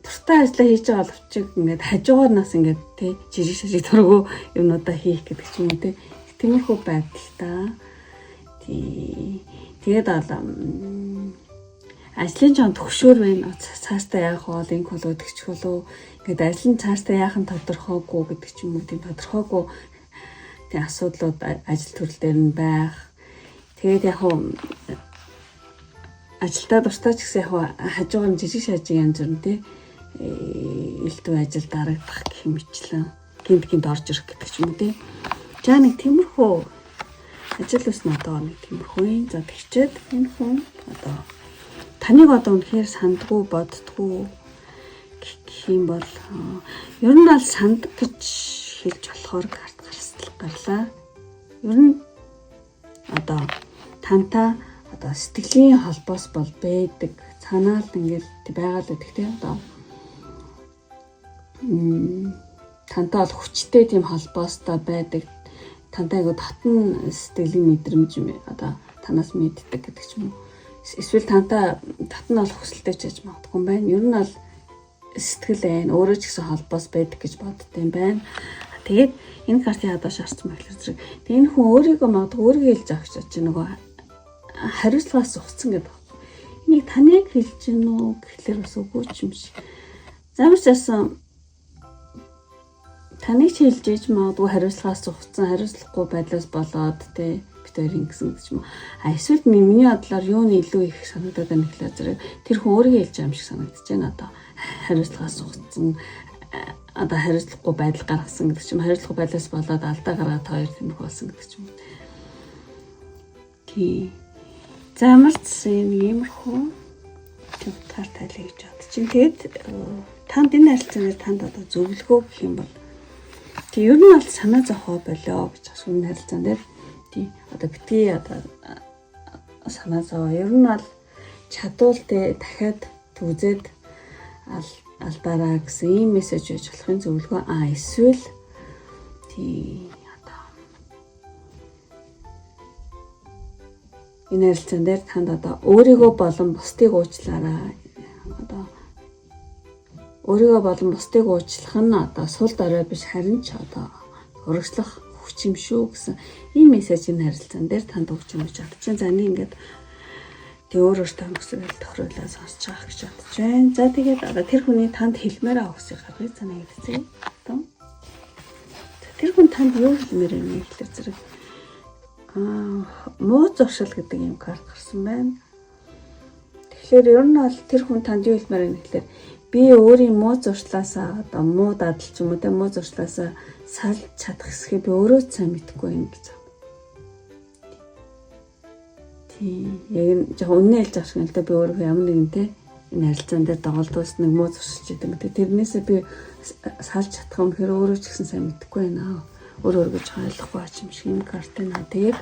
дуртай ажлаа хийж байгаа боловч ингээд хажуугаар нас ингээд тий жижиг шажиг дурггүй юмнуудаа хийх гэдэг ч юм уу, тий, тиймэрхүү байдалтай. Тий, тэгээд бол ажлын жоон төгшөөр байна. Цаашдаа яах вэ? Инг болов, тэгчих болов. Ингээд ажил нь цаашдаа яах нь тодорхойгүй гэдэг ч юм уу, тийм тодорхойгүй тийм асуудлууд ажил төрөл дээр нь байх. Тэгээд яг хуу ажилдаа дуртай ч гэсэн яг хажуугаар нь жижиг шажиг янз бүр тий элдв ажил дарагдах гэх мэтчлэн гинт гинт орж ирэх гэдэг ч юм уу, тий. За, нэг тиймэрхүү ажил ус одоо нэг тиймэрхүү юм. За, тэгчээд энэ хүн одоо таныг одоо үнэхээр сандгүй, боддгоо гэх юм бол ер нь бол санддаг гэж хэлж болохоор карт гарлаа. Ер нь одоо тантай одоо сэтгэлийн холбоос бол байдаг. Цаанаа л ингээл байгаа л байдаг тийм, одоо тантай бол хүчтэй тийм холбоостой байдаг. Тантай айгу татан сэтгэлийн мэдрэмж одоо танаас мэддэг гэдэг ч юм уу. Эсвэл тантай татан болох хүсэлтэй ч яаж магадгүй юм байна. Ер нь бол сэтгэл айн өөрөө ч гэсэн холбоос байдаг гэж боддог юм байна. Тэгээд энэ картыг одоо шаарсан байх зэрэг. Тэгээд энэ хүн өөрийгөө магадгүй өөрийгөө хэлж авах гэж чи нөгөө хариуцлагаас зугцсан гэдэг байна. Энийг таныг хэлж гин үү гэхлээр бас үгүй ч юм шиг. Замарч яасан таныг ч хэлж иж магадгүй, хариуцлагаас зугцсан, хариуцлагагүй байдлаас болоод те бит хоёр ингэсэн гэж юм. А эсвэл миний бодлоор юуны илүү их санагдаад байна гэхлээр зэрэг тэр хүн өөрийгөө хэлж байгаа юм шиг санагдаж байна. Одоо хариуцлагаас зугцсан, одоо хариуцлагагүй байдал гаргасан гэдэг ч юм, хариуцлагагүй байдлаас болоод алдаа гаргаад хоёр тэмэх болсон гэдэг ч юм. Тий. За, ямар ч юм иймэрхүү төвтөр тайлъя гэж бодож чинь. Тэгээд танд энэ харилцаанаар танд одоо зөвлөгөө гэх юм бол тий, ер нь бол санаа зовхоо болио гэж асууна харилцаан дээр. Тий, одоо битгий одоо санаа зовоо. Ер нь бол чадвал тий дахиад түзээд алдаараа гэсэн ийм мессеж байж болохын зөвлөгөө. А эсвэл тий одоо энэ харилцаан дээр танд одоо өөрийгөө болон бусдыг уучлаарай. Одоо өөрийгөө болон бусдыг уучлах нь одоо сул дорой биш, харин ч одоо урагшлах хүч юм шүү гэсэн ийм мессеж энэ харилцаан дээр танд өгч юм гэж бодож байна. За, нэг ингээд тэг өөр өөртөө өнгөсгөл тохируулаад сонсож байгаа гэж бодож байна. За, тэгээд одоо тэр хүний танд хэлмээр байгаа үгсийг гаргая. За, нэг хэвцээ. Одоо тэр хүн танд юу хэлмээр байна гэхлээр зэрэг муу зуршил гэдэг юм карт гарсан байна. Тэгэхээр ер нь бол тэр хүн танд юу хэлмээр байна гэхлээр би өөрийн муу зуршлаасаа, одоо муу дадал ч юм уу те, муу зуршлаасаа салж чадах хэсгийг би өөрөө ч сайн мэдэхгүй юм гэж. Тий. Яг нь жоохон үнэн хэлж байгаа шиг л да, би өөрөө ямар нэгэн те энэ харилцаан дээр доголдуулсан нэг муу зуршилж идэв гэдэг. Тэрнээсээ би салж чадах юм хэрэг өөрөө ч гэсэн сайн мэдэхгүй байна. Өөр өөр гэж ойлгохгүй ач юм шиг юм карт байна. Тэгээд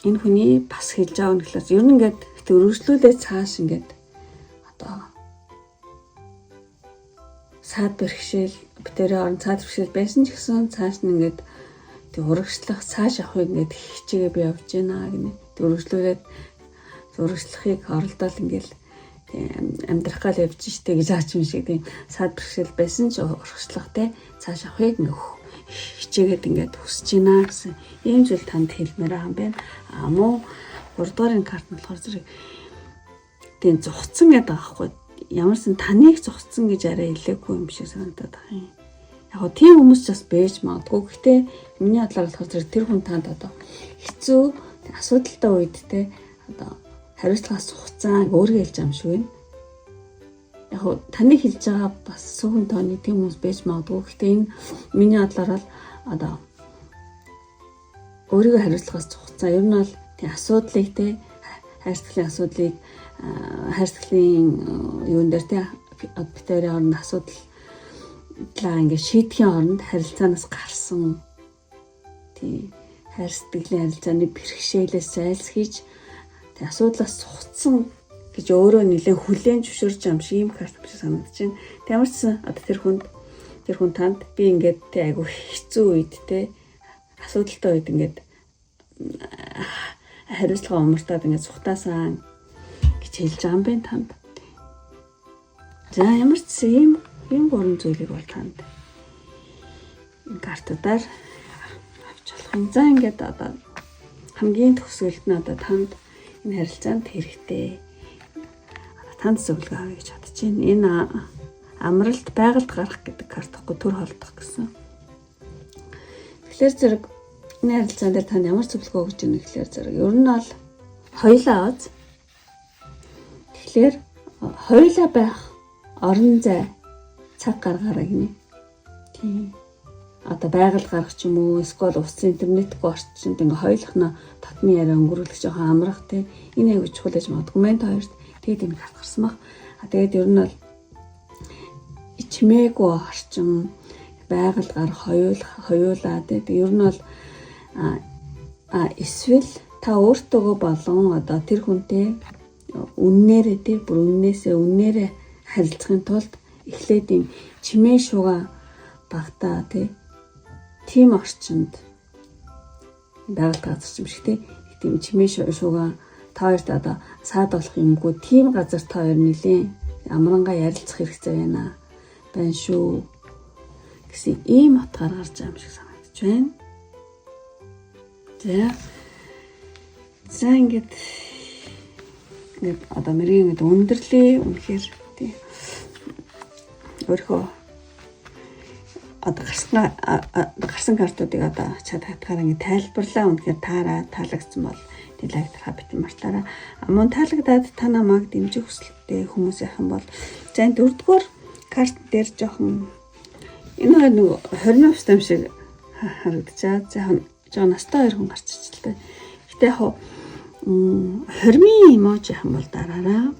энэ хүний бас хэлж байгаа нь гэхлээр ер нь ингээд өргөжлүүлээ цааш ингээд одоо саад бэрхшээл битэрээ орон цаад бэрхшээл байсан ч гэсэн цааш нь ингээд тэг урагшлах цааш явахыг ингээд хичээгээ би явж байна гинэ. Тэг үргэлжлүүлээд урагшлахыг оролдоол ингээд амьдрах гал явж штэ гэж аач юм шиг тийм саад бэрхшээл байсан ч урагшлах те цааш явахыг ингээд хичээгээд ингээд хүсэж байна гэсэн ийм зүйл танд хэлмээр байгаа юм байна. А муу 3 дугаар карт нь болохоор зэрэг тийм зугцсан гэдэг байгаа байхгүй ямар ч таныг зугцсан гэж арай хэлээгүй юм шиг санагдаад байгаа юм. Яг гоо тийм хүмүүс ч бас байж магадгүй. Гэхдээ миний бодлоор болохоор зэрэг тэр хүн танд одоо хэцүү асуудалтай үед те одоо хариуцлагаас зугцсан өөргөө хэлж байгаа юм шиг байна. Яг гоо таны хэлж байгаа бас сүүхэн тооны тийм хүмүүс байж магадгүй. Гэхдээ энэ миний бодлоор бол одоо өөрийгөө хариуцлагаас зугцсан. Ер нь бол тийм асуудлыг те хайрцагын асуудлыг хайрцагын юун дээр те битэрийн оронд асуудлаа ингээд шийдэхийн оронд харилцаанаас гарсан тий хайр сэтгэлийн харилцааны бэрхшээлээс зайлсхийж тий асуудлаас сухацсан гэж өөрөө нэлээд хүлээн зөвшөөрч юм шиг юм карт биш санагдаж байна. Тэг ямар ч сан одоо тэр хүн танд би ингээд тий айгу хэцүү үед те асуудалтай үед ингээд хариуцлага умартаад ингээд сухтаасан гэж хэлж байгаа юм байна танд. За ямар ч ийм ийм гурван зүйлийг бол танд картуудаар авч болох юм. За ингээд одоо хамгийн төгсгөлд нь одоо танд энэ харилцаанд хэрэгтэй танд зөвлөгөө авъя гэж бодож байна. Энэ амралт байгальд гарах гэдэг карт ахгүй төр холдох гэсэн. Тэгэхээр зэрэг энэ харилцаан дээр танд ямар зөвлөгөө өгч байна гэхээр зэрэг ер нь бол хоёулаа оз. Тэгэхээр хоёулаа байх орон зай цаг гаргаарай гинэ. Тийм. Одоо байгаль гарах ч юм уу, эсвэл ус интернетгүй орчинд ингээ хоёулахна татны яриа өнгөрүүлэх жоохон амрах те. Энэ аягүй чухал гэж магадгүй мэн хоёрт тэгээд энэ карт гарсан баг. А тэгээд ер нь бол чимээгүй орчин байгаль гарах хоёулаа те. Ер нь бол а эсвэл та өөртөөгөө болон одоо тэр хүнтэй үннээрээ те бүр үннээсээ үннээрээ харилцахын тулд эхлээд юм чимээ шуга багтаа те тийм орчинд байгаль газар юм шиг те тийм чимээ шуга та хоёрт одоо саад болох юмгүй тийм газар та хоёр нэлийн амрангаа ярилцах хэрэгцээ байна байна шүү гэсэн ийм утгаар гарч байгаа юм шиг санагдаж байна. За. За ингээд одоо мэргийн ингээд өндөрлөө. Үнэхээр тий. Өөрийнхөө одоо гарсан картуудыг одоо чад хатгаар ингээд тайлбарлаа. Үнэхээр таараа таалагдсан бол тий лайк дарахаа битэн мартаарай. Мөн таалагдаад та намайг дэмжих хүсэлтэй хүмүүс яах юм бол за энэ дөрөвдүгээр карт дээр жоохон энэ нэг 20 хувьтай юм шиг харагдчихаа. За жоо настай хоёр хүн гарч ичлээ. Гэтэ яг хормын эможи яах юм бол дараараа.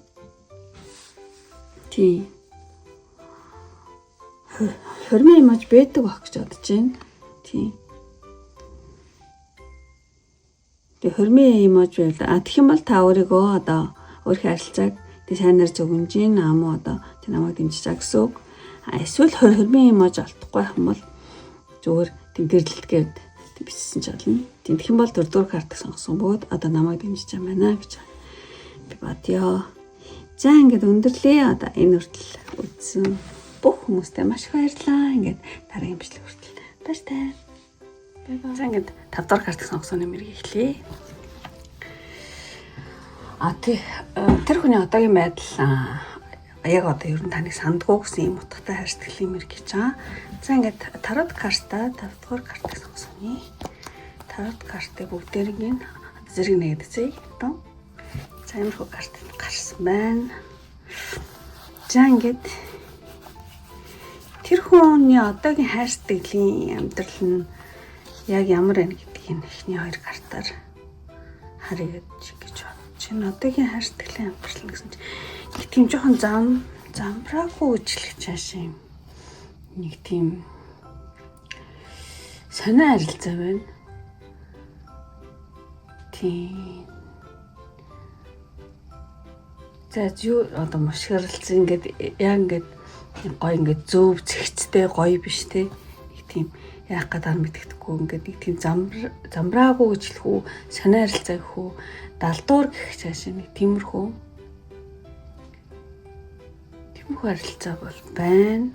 Тий. Хормын эможи байдаг байх гэж бодож байна. Тий. Тэгээ хормын эможи байвал а тэгэх юм бол та өөрийгөө одоо өөрийнхөө харилцааг тэг сайнаар зөвгөнж гин ам уу одоо тэг намайг дэмжиж байгаа гэсэн үг. А эсвэл хормын эможи олдохгүй байх юм бол зүгээр тэг гэрлэлт гээд бичсэн ч болно. Тэгэх юм бол дөрөвдүгээр картыг сонгосон бөгөөд одоо намайг дэмжиж байгаа байна гэж би бодъё. За ингээд өндөрлөө. Одоо энэ хүртэл үзсэн бүх хүмүүстээ маш их баярлалаа. Ингээд дараагийн бичлэг хүртэл баяртай. Бай бай. За ингээд 5 дугаар картыг сонгосон нэмэрийг эхлэе. А тий тэр хүний одоогийн байдал яг одоо ер нь таныг сандгүй гэсэн ийм утгатай хайр сэтгэлийн мэр гэж байгаа. За ингээд тарот картаа 5 дугаар картыг сонгосон. Тарот картыг бүгдээрийг зэрэг нэгэд үзье. За иймэрхүү карт гарсан байна. За ингээд тэр хүний одоогийн хайр сэтгэлийн амьдрал нь яг ямар байна гэдгийг эхний хоёр картаар харъя гэж бодож байна. Одоогийн хайр сэтгэлийн амьдрал нь гэсэн чинь нэг тийм жоохон замбраагүй гэж хэлэх цааш юм. Нэг тийм сонио харилцаа байна. Тийм. За юу одоо мушгирлцсан ингээд яг ингээд Гой ингээд зөв зэгцтэй гоё биш те. Нэг тийм яах гээд байгаа мэддэхгүй ингээд нэг тийм замраагүй гэж хэлэх үү, сонио харилцаа гэх үү, далдуур гэх цааш нэг тиймэрхүү харилцаа бол байна.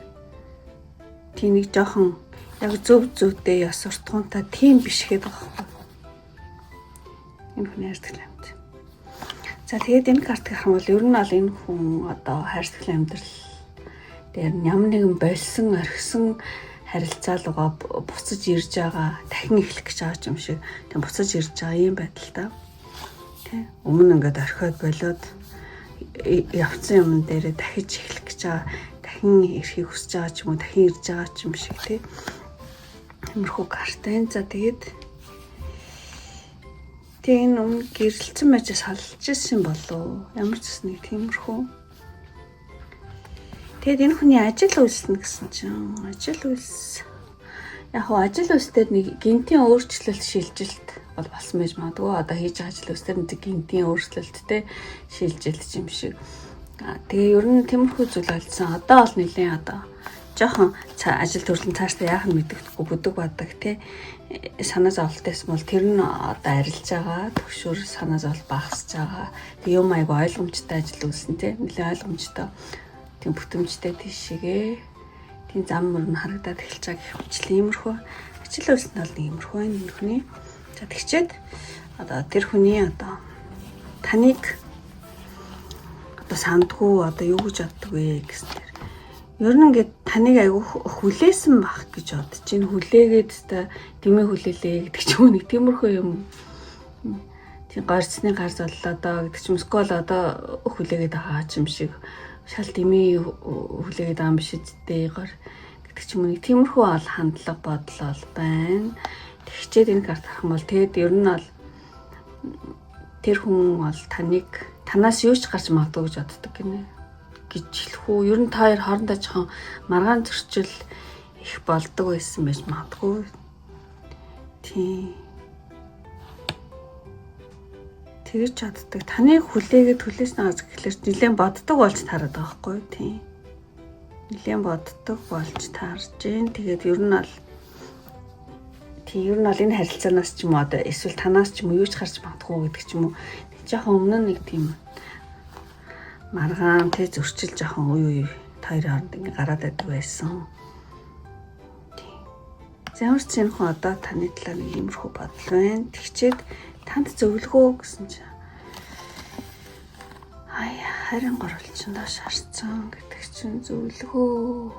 Тийм нэг жоохон яг зөв зөвдөө ёс суртахуунтай тийм биш гэдэг байгаа байхгүй. Энэ хүний хайр амьд. За тэгээд энэ картыг харах юм бол ер нь бол энэ хүн одоо хайр амьдрал дээр ямар нэгэн болсон орхисон харилцаа руугаа буцаж ирж байгаа, дахин эхлэх гэж байгаа юм шиг тийм буцаж ирж байгаа юм байдалтай. Тэ. Өмнө ингээд орхиод болоод явцсан юм дээрээ дахиж эхлэх гэж байгаа, дахин ирэхийг хүсэж байгаа ч юм уу, дахин ирж байгаа ч юм шиг тий. Тиймэрхүү карт байна. За тэгээд тэг энэ өмнө гэрэлцэн байж салж ирсэн болов. Ямар ч зүйл нэг тиймэрхүү. Тэгээд энэ хүний ажил үйлснэ гэсэн чинь ажил үйлс яг хуу ажил үйлс дээр нэг гинтийн өөрчлөлт шилжилт бол болсон байж магадгүй. Одоо хийж байгаа ажил үйлс дээр нэг гинтийн өөрчлөлттэй шилжилт юм шиг. Тэгээ ер нь тиймэрхүү зүйл болсон. Одоо бол нэлээд одоо жоохон ажил төрлөн цаашдаа яах нь мэддэхгүй бүдэг бадаг те санаа зовлтойсэн бол тэр нь одоо арилж байгаа, төгшөр санаа зовлт багасж байгаа. Тэг юм айгу ойлгомжтой ажил үйлсэн те нэлээд ойлгомжтой тийм бүтэмжтэй тийшээгээ тийм зам мөр нь харагдаад эхэлж байгаа гэх мэтлэн иймэрхүү ажил үйлсэнд бол нэг иймэрхүү байна энэ хүний. За тэгчээд одоо тэр хүний одоо таныг одоо сандгүй одоо юу гэж боддог вэ гэсэн тэр. Ер нь ингээд таныг айгүй хүлээсэн бах гэж бодож чинь хүлээгээд та дэмий хүлээлээ гэдэг ч юм уу нэг тиймэрхүү юм. Тийм горцны гар золлоо доо гэдэг ч юм эсвэл одоо хүлээгээд байгаа ч юм шиг шал дэмий хүлээгээд байгаа юм биш үсттэй гор гэдэг ч юм уу нэг тиймэрхүү бол хандлага бодол бол байна. Тэгчээд энэ карт харах юм бол тэгэд ер нь бол тэр хүн бол таныг танаас юу ч гарч магадгүй гэж боддог гинэ гэж хэлэх үү. Ер нь та хоёр хоорондоо жоохон маргаан зөрчил их болдог байсан байж магадгүй. Тийм. Тэгэж чаддаг. Таныг хүлээгээд хүлээсэн аз гэхлээр нэлээд боддог болж таарад байгаа байхгүй юу? Тийм. Нэлээд боддог болж таарж гин. Тэгээд ер нь бол тийм ер нь бол энэ харилцаанаас ч юм уу одоо эсвэл танаас ч юм уу юу ч гарч магадгүй гэдэг ч юм уу. Тэг жоохон өмнө нэг тийм маргаан тэ зөрчил жоохон үе үе та хоёрын хооронд ингээ гараад байдаг байсан. Тийм. Ямар ч юм хүн одоо таны талаар нэг иймэрхүү бодол байна. Тэгчээд танд зөвлөгөө гэсэн чинь ай харин гурвалжин доош харцсан гэдэг чинь зөвлөгөө.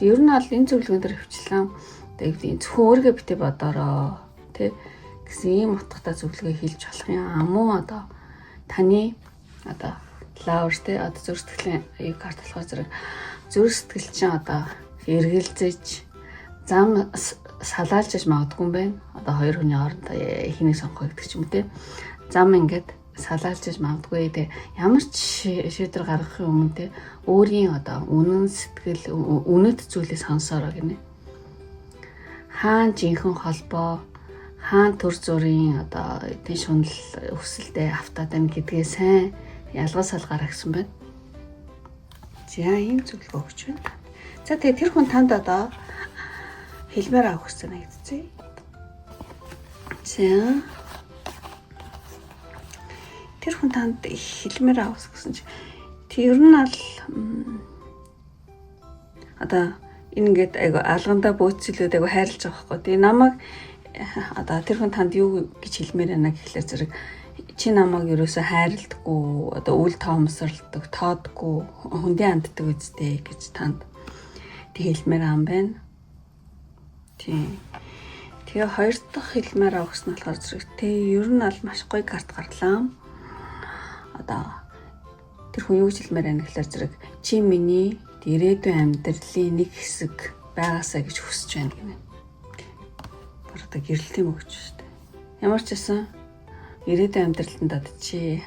Ер нь бол энэ зөвлөгөөн дээр хвчлэн одоо зөвхөн өөрийгөө битээ бодороо тэ гэсэн ийм утгатай зөвлөгөө хэлж болох юм. Амуу одоо таны одоо лавр тэ одоо зүрх сэтгэлийн аюу карт болохоор зэрэг зүрх сэтгэл чинь одоо эргэлзэж зам салаалж яж магадгүй юм байна. Одоо хоёр хүний хооронд хэнийг сонгох гэдэг ч юм те. Зам ингээд салаалж яж магадгүй те. Ямар ч шийдвэр гаргахын өмнө те өөрийн одоо үнэн сэтгэл үнэт зүйлээ сонсоорой гинэ. Хаан жинхэнэ холбоо, хаан төр зүрийн одоо тийм шунал өсөлтөө автаад байна гэдгээ сайн ялгаж салгаарай гэсэн байна. За ийм зөвлөгөө өгч байна. За тэгээ тэр хүн танд одоо хэлмээр авах гэсэн санагдцээ. За тэр хүн танд хэлмээр авах гэсэн чинь тэр нь ал одоо энэ ингээд айгу алгандаа бөөцөлөөд айгу хайрлаж байгаа байхгүй. Тэгээ намайг одоо тэр хүн танд юу гэж хэлмээр байна гэхлээр зэрэг чи намайг ерөөсөө хайрладаггүй, одоо үл тоомсорлдог, тоодгүй, хүндээ ханддаг үсттэй гэж танд тэг хэлмээр ам байна. Тийм. Тэгээ хоёр дахь хэлмээр авах гэсэн болохоор зэрэг тэг ер нь бол маш гоё карт гарлаа. Одоо тэр хүн юу гэж хэлмээр байна гэхлээр зэрэг чи миний ирээдүйн амьдралын нэг хэсэг байгаасаа гэж хүсэж байна гинэ. Бүр одоо гэрэлтийн өгч шүү дээ. Ямар ч байсан ирээдүйн амьдралтанд одоо чи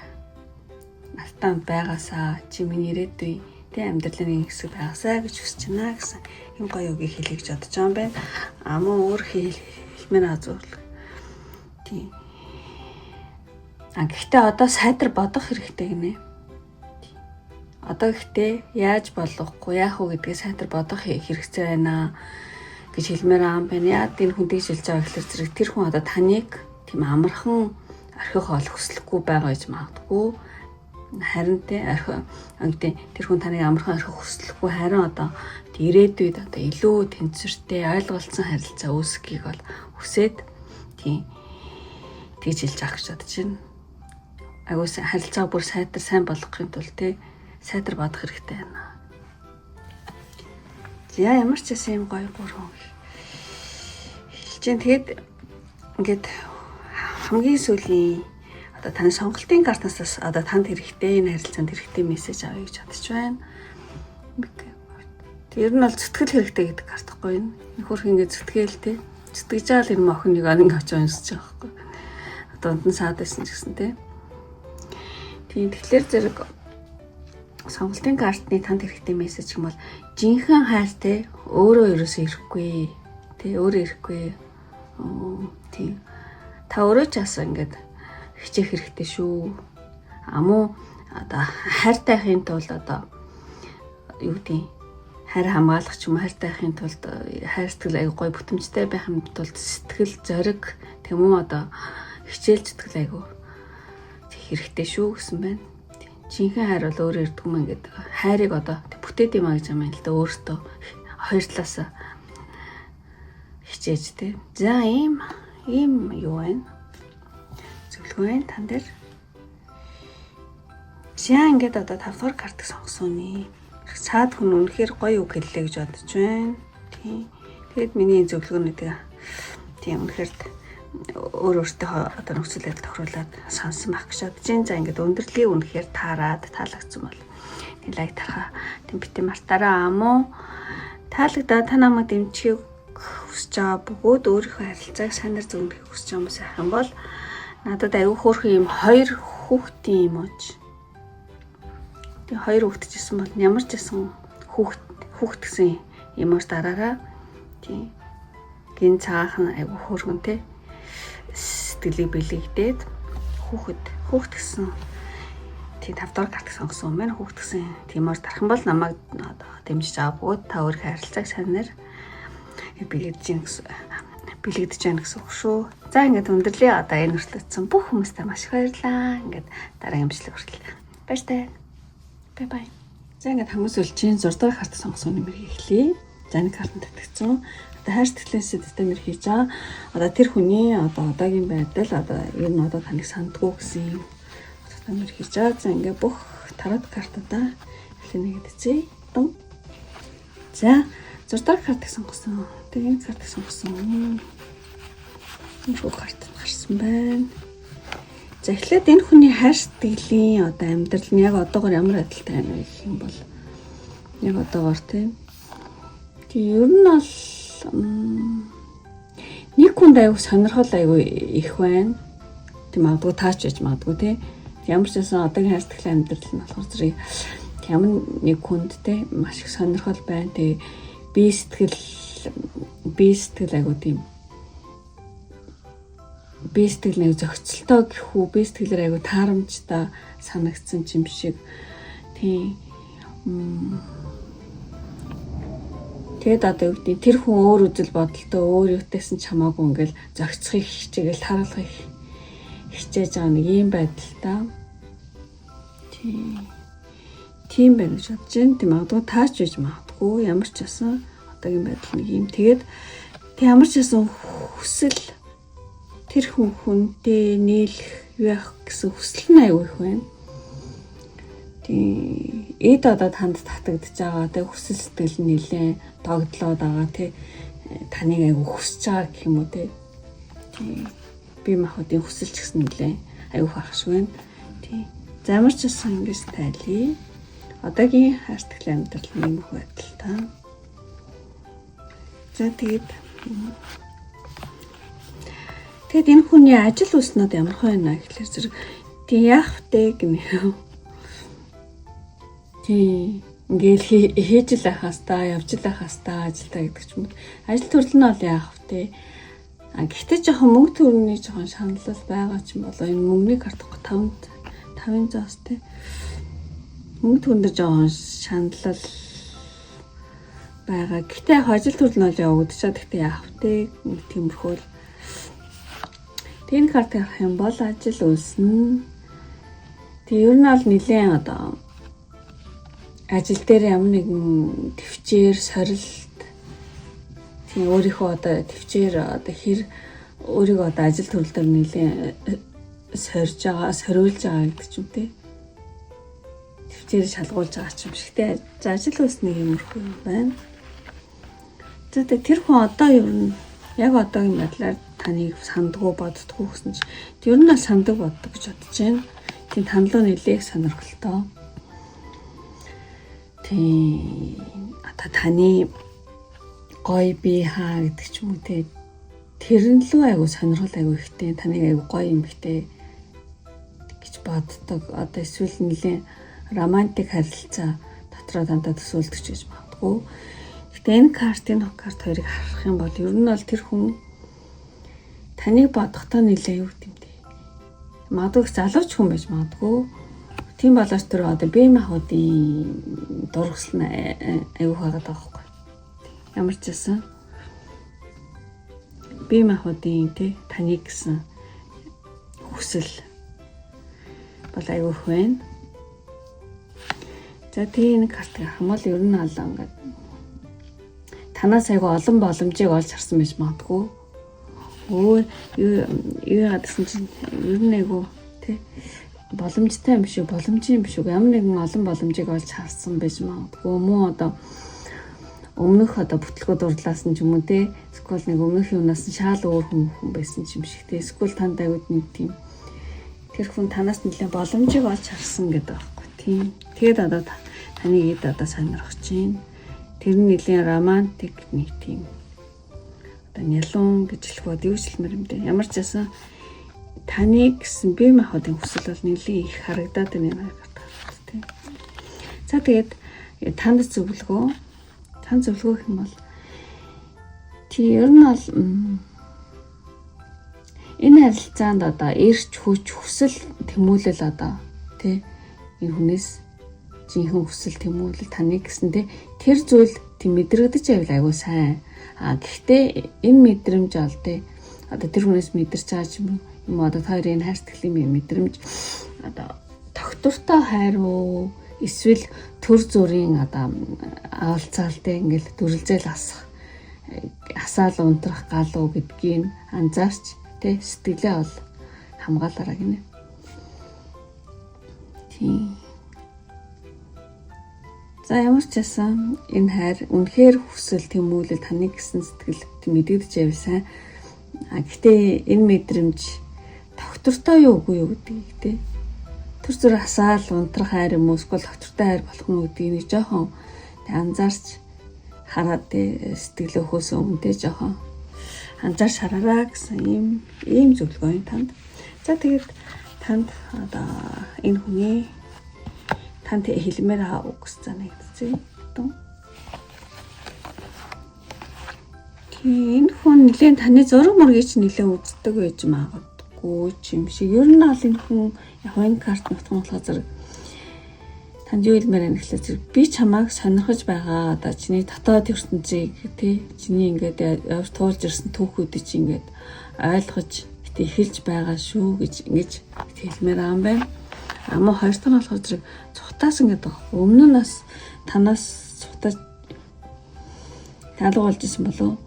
надтай байгаасаа чи миний ирээдүйн тэ амьдралын нэг хэсэг байгаасаа гэж хүсэж байна гэсэн юм гоё үгийг хэлье гэж бодож байгаа юм байна. А мөн өөр хэлмээр зүйл. Тийм. А гэхдээ одоо сайтар бодох хэрэгтэй гинэ. Одоо гэхдээ яаж болохгүй, яах вэ гэдгээ сайтар бодох хэрэгцээ байна гэж хэлмээр байгаа юм байна. Яад энэ хүн тэгж хэлж байгаа гэхэлэр зэрэг тэр хүн одоо таныг тийм амархан орхих ол хүсэлгүй байгаа гэж магадгүй. Харин те орхи гэдэг тэр хүн таныг амархан орхих хүсэлгүй, харин одоо ирээдүйд одоо илүү тэнцвэртэй ойлголцсон харилцаа үүсгэхийг бол хүсээд тийм тэгж хэлж авах гэж бодож байна. Агуу харилцаа бүр сайтар сайн болгохын тулд те сайтар бодох хэрэгтэй байна. За ямар ч байсан юм гоё гурван хэлж чинь. Тэгээд ингээд хамгийн сүүлийн одоо таны сонголтын картнаас одоо танд хэрэгтэй, энэ харилцаанд хэрэгтэй мессеж авъя гэж бодож байна. Тэр нь бол зүтгэл хэрэгтэй гэдэг карт байхгүй юу? Энэ хөрх ингээд зүтгээл те. Зүтгэж байгаа л энэ охин нэг ингэ очиж унсаж байгаа байхгүй. Дунд нь саад байсан ч гэсэн те. Тийм, тэгэхээр зэрэг сонголтын картны танд хэрэгтэй мессеж юм бол жинхэнэ хайр те өөрөө ерөөсөө ирэхгүй. Тэ өөрөө ирэхгүй. Тийм. Та өөрөө ч бас ингээд хичээх хэрэгтэй шүү. Амуу одоо хайртай байхын тулд одоо юу гэдэг хайр хамгаалах ч юм уу, хайртай байхын тулд хайр сэтгэл аягүй гоё бүтэмжтэй байхын тулд сэтгэл зориг тэм үү одоо хичээл зүтгэл аягүй хэрэгтэй шүү гэсэн байна. Жинхэнэ хайр бол өөрөө ирдэг юм ингээд хайрыг одоо бүтээд юм а гэж юм л да, өөртөө хоёр талаасаа хичээж тэ. За ийм ийм юу байна? Зөвлөгөө байна тан дээр. За ингээд одоо 5 дугаар картыг сонгосон нэ. Цаад хүн үнэхээр гоё үг хэллээ гэж бодож байна. Тийм. Тэгэд миний зөвлөгөөнүүдийг тийм үнэхээр өөр өөртөө одоо нөхцөл байдал тохируулаад сонсон байх гэж бодож байна. За ингээд өндөрлөгийг үнэхээр таарад таалагдсан бол тийм лайк дарахаа тийм битээ мартаараа. Муу таалагдаа та намайг дэмжихийг хүсэж байгаа бөгөөд өөрийнхөө харилцааг сайнаар зөвнөхийг хүсэж байгаа хүмүүс байх юм бол надад аюу хөөрхөн юм хоёр хүүхдийн юм ууч. Тэгээ хоёр хүүхэд ч гэсэн бол ямар ч гэсэн хүүхд хүүхд гэсэн юмар дараараа. Тийм. Гин цаахан аюу хөөрхөн те сэтгэлийг бэлэгдээд хүүхэд хүүхд гэсэн тийм 5 дугаар карт сонгосон юм байна. Хүүхд гэсэн тиймэр дарах юм бол намайг одоо дэмжиж байгаа бөгөөд та өөрийнхөө харилцааг сайнаар бэлэгдэж гин гэсэн бэлэгдэж байна гэсэн үг шүү. За ингээд өндөрлөө. Одоо энэ хүртэл үзсэн бүх хүмүүстээ маш их баярлалаа. Ингээд дараагийн бичлэг хүртэл баяртай. Bye bye. За ингээд хамгийн сүүлчийн 6 дугаар карт сонгосон нэмэр эхлэе. За нэг картанд татгцсан. Одоо хайр сэтгэлийн системээр хийж байгаа. Одоо тэр хүний одоо одоогийн байдал одоо ер нь одоо таныг сандгүй гэсэн юм утгатай хийж байгаа. За ингээд бүх тарот картуудаа эхлээ нэгэд үзье. Дун. За 6 дахь картыг сонгосон. Тэгээ энэ картыг сонгосон. Энэ карт гарсан байна. За эхлээд энэ хүний хайр сэтгэлийн одоо амьдрал нь яг одоогор ямар байдалтай байна вэ гэх юм бол яг одоогор тийм. Тэг ер нь бол нэг хүнд аягүй сонирхол аягүй их байна. Тийм магадгүй таач байж магадгүй тий. Ямар ч байсан одоогийн хайр сэтгэлийн амьдрал нь болохоор зэрэг ямар нэг хүнд те маш их сонирхол байна. Тэгээ бие сэтгэл аягүй тийм бие сэтгэл нэг зохицолтой гэх үү, бие сэтгэлээр аягүй таарамжтай санагдсан юм шиг. Тийм. Тэгэд одоо юу гэдэг тэр хүн өөр үзэл бодолтой өөр юутайсан ч хамаагүй ингээл зохицохыг хичээгээл тааруулахыг хичээж байгаа нэг юм байдалтай. Тийм. Тийм байна гэж бодож байна. Тийм магадгүй таач байж магадгүй, ямар ч байсан одоогийн байдал нэг юм. Тэгээд тэг ямар ч байсан хүсэл тэр хүн хүнтэй нийлэх юу яах гэсэн хүсэл нь аягүй их байна. Тийм эд одоо танд татагдж байгаа тэг хүсэл сэтгэл нь нэлээд догдлоод байгаа тий, таныг аягүй хүсэж байгаа гэх юм уу тий. Тийм бие махбодын хүсэл ч гэсэн нэлээд аягүй ах шиг байна. Тийм. За ямар ч байсан ингэж тайлъя. Одоогийн хайр сэтгэлийн амьдрал нь ийм их байдалтай. За тэгээд энэ хүний ажил үйлснүүд ямар байна гэхлээр зэрэг тийм яах вэ гинэ. Тийм ингээл хийж л байхаас та явж л байхаас та ажилдаа гэдэг ч юм уу. Ажил төрөл нь бол яах вэ? А гэхдээ жоохон мөнгө төгрөний жоохон шаналл байгаа ч юм болоо, энэ мөнгөний карт 5 5-ын зоос те. Мөнгө төгрөгөөр жоохон шаналл байгаа. Гэхдээ яг ажил төрөл нь бол явагдчихаа. Гэхдээ яах вэ? Нэг тиймэрхүү л. Тийм карт авах юм бол ажил үүснэ. Тэг ер нь бол нэлээд одоо ажил дээр ямар нэгэн төвчээр сорилт, тийм, өөрийнхөө одоо төвчээр одоо хэр өөрийгөө одоо ажил төрөл дээр нэлээд сорж байгаа, сориулж байгаа гэдэг ч юм те. Төвчээр шалгуулж байгаа ч юм шиг те. За, ажил үүснэ, иймэрхүү юм байна. За, тэр хүн одоо ер нь яг одоогийн байдлаар таныг сандгүй, боддгоо гэсэн чи ер нь бол сандаг, боддог гэж бодож байна. Тийм, тань руу нэлээх сонирхолтой. Тийм, одоо таны гоё бие хаа гэдэг ч юм уу те. Тэрэн лүү айгу сонирхол айгу ихтэй, таныг айгу гоё юм ихтэй гэж боддог. Одоо эсвэл нэлийн романтик харилцаа дотроо дандаа төсөөлдөг ч гэж магадгүй. Гэтэ энэ карт, энэ карт хоёрыг харах юм бол ер нь бол тэр хүн таныг бодохдоо нэлээ юу гэм бэ? Магадгүй их залууч хүн байж магадгүй. Тийм болооч тэр одоо бие махбодын дургсал нь аягүй байгаад байгаа байхгүй. Ямар ч байсан бие махбодын тий таныг гэсэн хүсэл бол аягүй их байна. За, тэгээ энэ картыг авах юм бол ер нь алаа ингээд танаас айгүй олон боломжийг олж харсан байж магадгүй. Өөр юу юу яагаад гэсэн чинь ер нь айгүй тий боломжтой юм шиг, боломжийн юм шиг, ямар нэгэн олон боломжийг олж харсан байж магадгүй. Мөн одоо өмнөх одоо бүтлгүүд дурлаасан ч юм уу те, эсвэл нэг өмнөх юунаас нь шал өөр хүн байсан ч юм шиг те, эсвэл танд аягүй нэг тийм тэр хүн танаас нэлээд боломжийг олж харсан гэдэг байхгүй, тийм. Тэгээд одоо таныг эд одоо сонирхож байна. Тэр нь нэлээд романтик нэг тийм одоо нялуун гэж хэлэх бод, юу ч хэлмээр юм дээ. Ямар ч байсан таныг гэсэн бие махбодын хүсэл бол нэлээд их харагдаад байна энэ хоёр тийм. За, тэгээд танд зөвлөгөө, танд зөвлөгөө гэх юм бол тий ер нь бол энэ харилцаанд одоо эрч хүч, хүсэл тэмүүлэл, одоо тий энэ хүнээс жинхэнэ хүсэл тэмүүлэл таныг гэсэн тий тэр зүйл тийм мэдрэгдэж байвал айгүй сайн. А гэхдээ энэ мэдрэмж ол тий одоо тэр хүнээс мэдэрч байгаа ч юм уу, одоо та хоёрын хайр сэтгэлийн мэдрэмж одоо тогтвортой хайр уу, эсвэл төр зүрийн одоо авалцаал те ингээл дүрэлзээл асах асаал унтрах гал уу гэдгийг анзаарч те сэтгэлээ бол хамгаалаарай гинэ. Тийм. За, ямар ч байсан энэ хайр үнэхээр хүсэл тэмүүлэл таныг гэсэн сэтгэл мэдэгдэж явсан. А гэхдээ энэ мэдрэмж тогтвортой юу, үгүй юу гэдгийг те төр зүр асаал унтрах хайр юм уу, эсвэл тогтвортой хайр болох нь гэдгийг нэг жоохон анзаарч хараад те сэтгэл өхөөс өмнө те жоохон анзаарч хараараа гэсэн ийм зөвлөгөө юм танд. За, тэгээд танд одоо энэ хүний танд хэлмээр байгаа үг санагдчихэв. Тийм, энэ хүн нэлээд таны зураг мөргийг ч нэлээд үздэг байж магадгүй ч юм шиг. Ер нь бол энэ хүн яг энэ карт нутган болохоор зэрэг танд юу хэлмээр байна гэхлээр зэрэг би чамайг сонирхож байгаа. Одоо чиний дотоод ертөнцийг тий чиний ингээд явж туулж ирсэн түүхүүдийг чи ингээд ойлгож бит эхэлж байгаа шүү гэж ингэж хэлмээр байгаа юм байна. Амаа хоёр дахь нь болохоор зэрэг цухтаасан гэдэг байгаа. Өмнө нь бас танаас цухтаж алга болж исэн болов.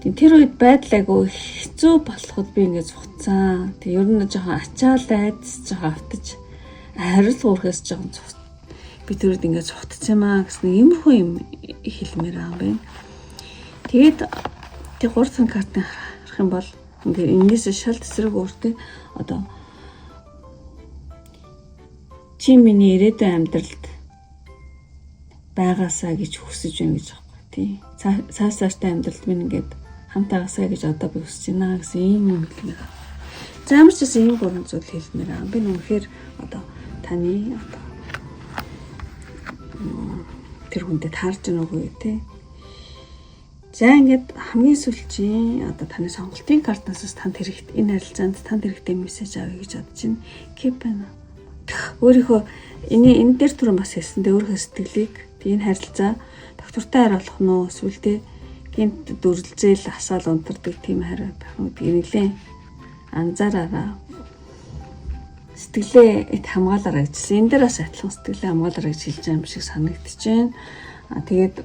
Тийм, тэр үед байдал айгу хэцүү болоход би ингээд цухцсан. Тэг ер нь жоохон ачаал айдас жоохон автаж хариулга өрхөөс жоохон цухт. Би тэр үед ингээд цухтсан юм аа гэсэн иймэрхүү юм хэлмээр байгаа юм байна. Тэгээд тэг гурав дахь картыг харах юм бол ингээд энэс шал тэсрэг өөртөө одоо чи миний ирээдүйн амьдралд байгаасаа гэж хүсэж байна гэж байгаа байхгүй тий. Цааш цааштай амьдралд минь ингээд хамт байгаасаа гэж одоо би хүсэж байна гэсэн ийм юм хэлмээр. За, ямар ч гэсэн ийм гурван зүйл хэлмээр байгаа. Би үнэхээр одоо таны одоо тэр хүнтэй таарж байгаа үгүй тий. За, ингээд хамгийн сүүлчийн одоо таны сонголтын картнаас танд хэрэгтэй, энэ харилцаанд танд хэрэгтэй мессеж авъя гэж бодож байна. Keep an Өөрийнхөө энэ дээр түрүүн бас хэлсэн дээ өөрийнхөө сэтгэлийг энэ харилцаа доктортой хайр болох нь уу эсвэл тэ гинт дүрлзээл асаал унтардаг тийм хайр байх нь гэдгийг нэлээд анзаараараа. Сэтгэлээ хамгаалаарай гэсэн. Энэ дээр бас адилхан сэтгэлээ хамгаалаарай гэж хэлж байгаа юм шиг санагдаж байна. А тэгээд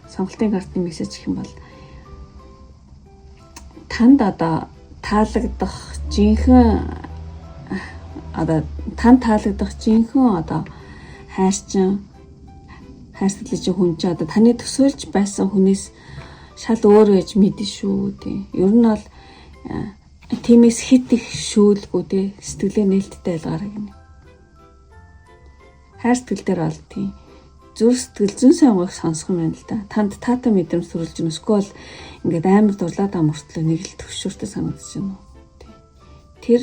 сонголтын картны мессеж гэх юм бол танд одоо таалагдах жинхэнэ одоо танд таалагдах жинхэнэ одоо хайрчин хайр сэтгэлийн хүн чинь одоо таны төсөөлж байсан хүнээс шал өөр байж мэднэ шүү тий. Ер нь бол тиймээс хит их шүүлгүү тий сэтгэлээ нээлттэй байлгаарай гинэ. Хайр сэтгэл дээр бол тий зүр сэтгэл зүйн сонгох сонсох юм байна л да. Танд таатай мэдрэмж төрүүлж гин эсвэл ингээд амар дурлаад байгаа мөртлөө нэг л төвшөөртэй санагдаж байна уу. Тий. Тэр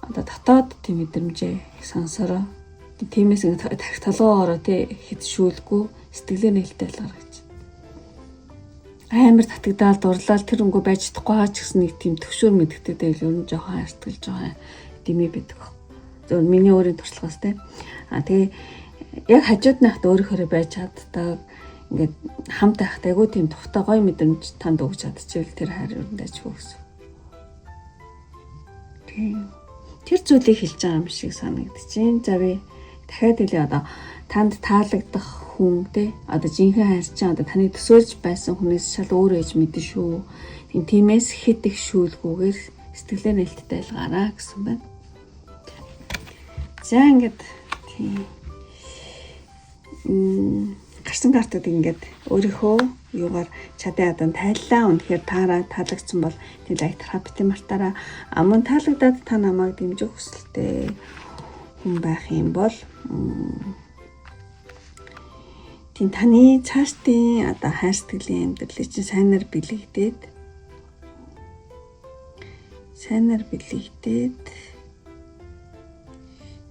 одоо дотоод тийм мэдрэмжээ сонсороо. Тиймээс ингээд тарих толгоогоороо тий хит шүүлгүү сэтгэлээ нээлттэй байлгаарай гэж. Амар татагдаал дурлал тэр өнгөө байж чадахгүй хаа ч гэсэн нэг тийм төвшөөр мэддэг байвал ер нь жоохон хайр сэтгэл жоохон дэмий байдаг. Зөв миний өөрийн туршлагаас тий. А тэгээ яг хажууд нь хат өөрөөхөө байж чаддаг. Ингээд хамт байхад айгүй тийм тухтай гоё мэдрэмж танд өгч чадчихвэл тэр хайр ер нь дайчгүй гэсэн. Тийм. Тэр зүйлийг хэлж байгаа юм шиг санагдчихээн. За би дахиад хэлье одоо танд таалагдах хүн те одоо жинхэнэ хайрчин одоо таны төсөөлж байсан хүнээс шал өөр ээж мэдэн шүү. Тиймээс хит их шүүлгүүгээр сэтгэлээ нээлттэй байлгаараа гэсэн байна. За ингээд тийм гарсан картууд ингээд өөрийнхөө юугаар чадан ядан тайллаа. Үнэхээр таараа таалагдсан бол тийм лайк дарахаа битгий мартаараа. А мөн таалагдаад та намайг дэмжих хүсэлтэй хүн байх юм бол тийм таны цаашдын одоо хайр сэтгэлийн амьдралыг чинь сайнаар бэлэгдээд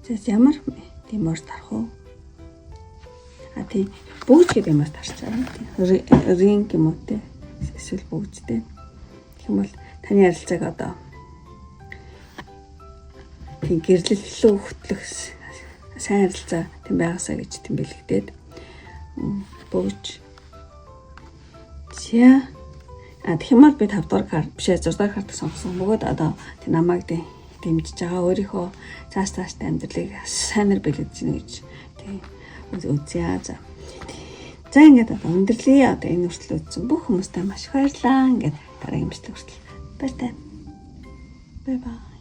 за ямар тийм мөр тарах уу? А тий бөгж гэдэг юмас тарч байгаа. Ринг юм уу те? Эсвэл бөгж те. Тэгэх юм бол таны харилцааг одоо тийм гэрлэллөө хөтлөх сайн харилцаа тийм байгаасаа гэж тийм бэлэгдээд бөгж. За а тэгэх юм бол би 5 дугаар карт биш 6 дугаар карт сонгосон. Бөгөөд одоо тийм намайг дэмжиж байгаа өөрийнхөө цааш цааштай амьдралыг сайнаар бэлэгдэж гинэ гэж тийм үзье. За. За ингээд одоо өндөрлөе. Одоо энэ хүртэл үзсэн бүх хүмүүстээ маш их баярлалаа. Ингээд дараагийн бичлэг хүртэл баяртай. Bye bye.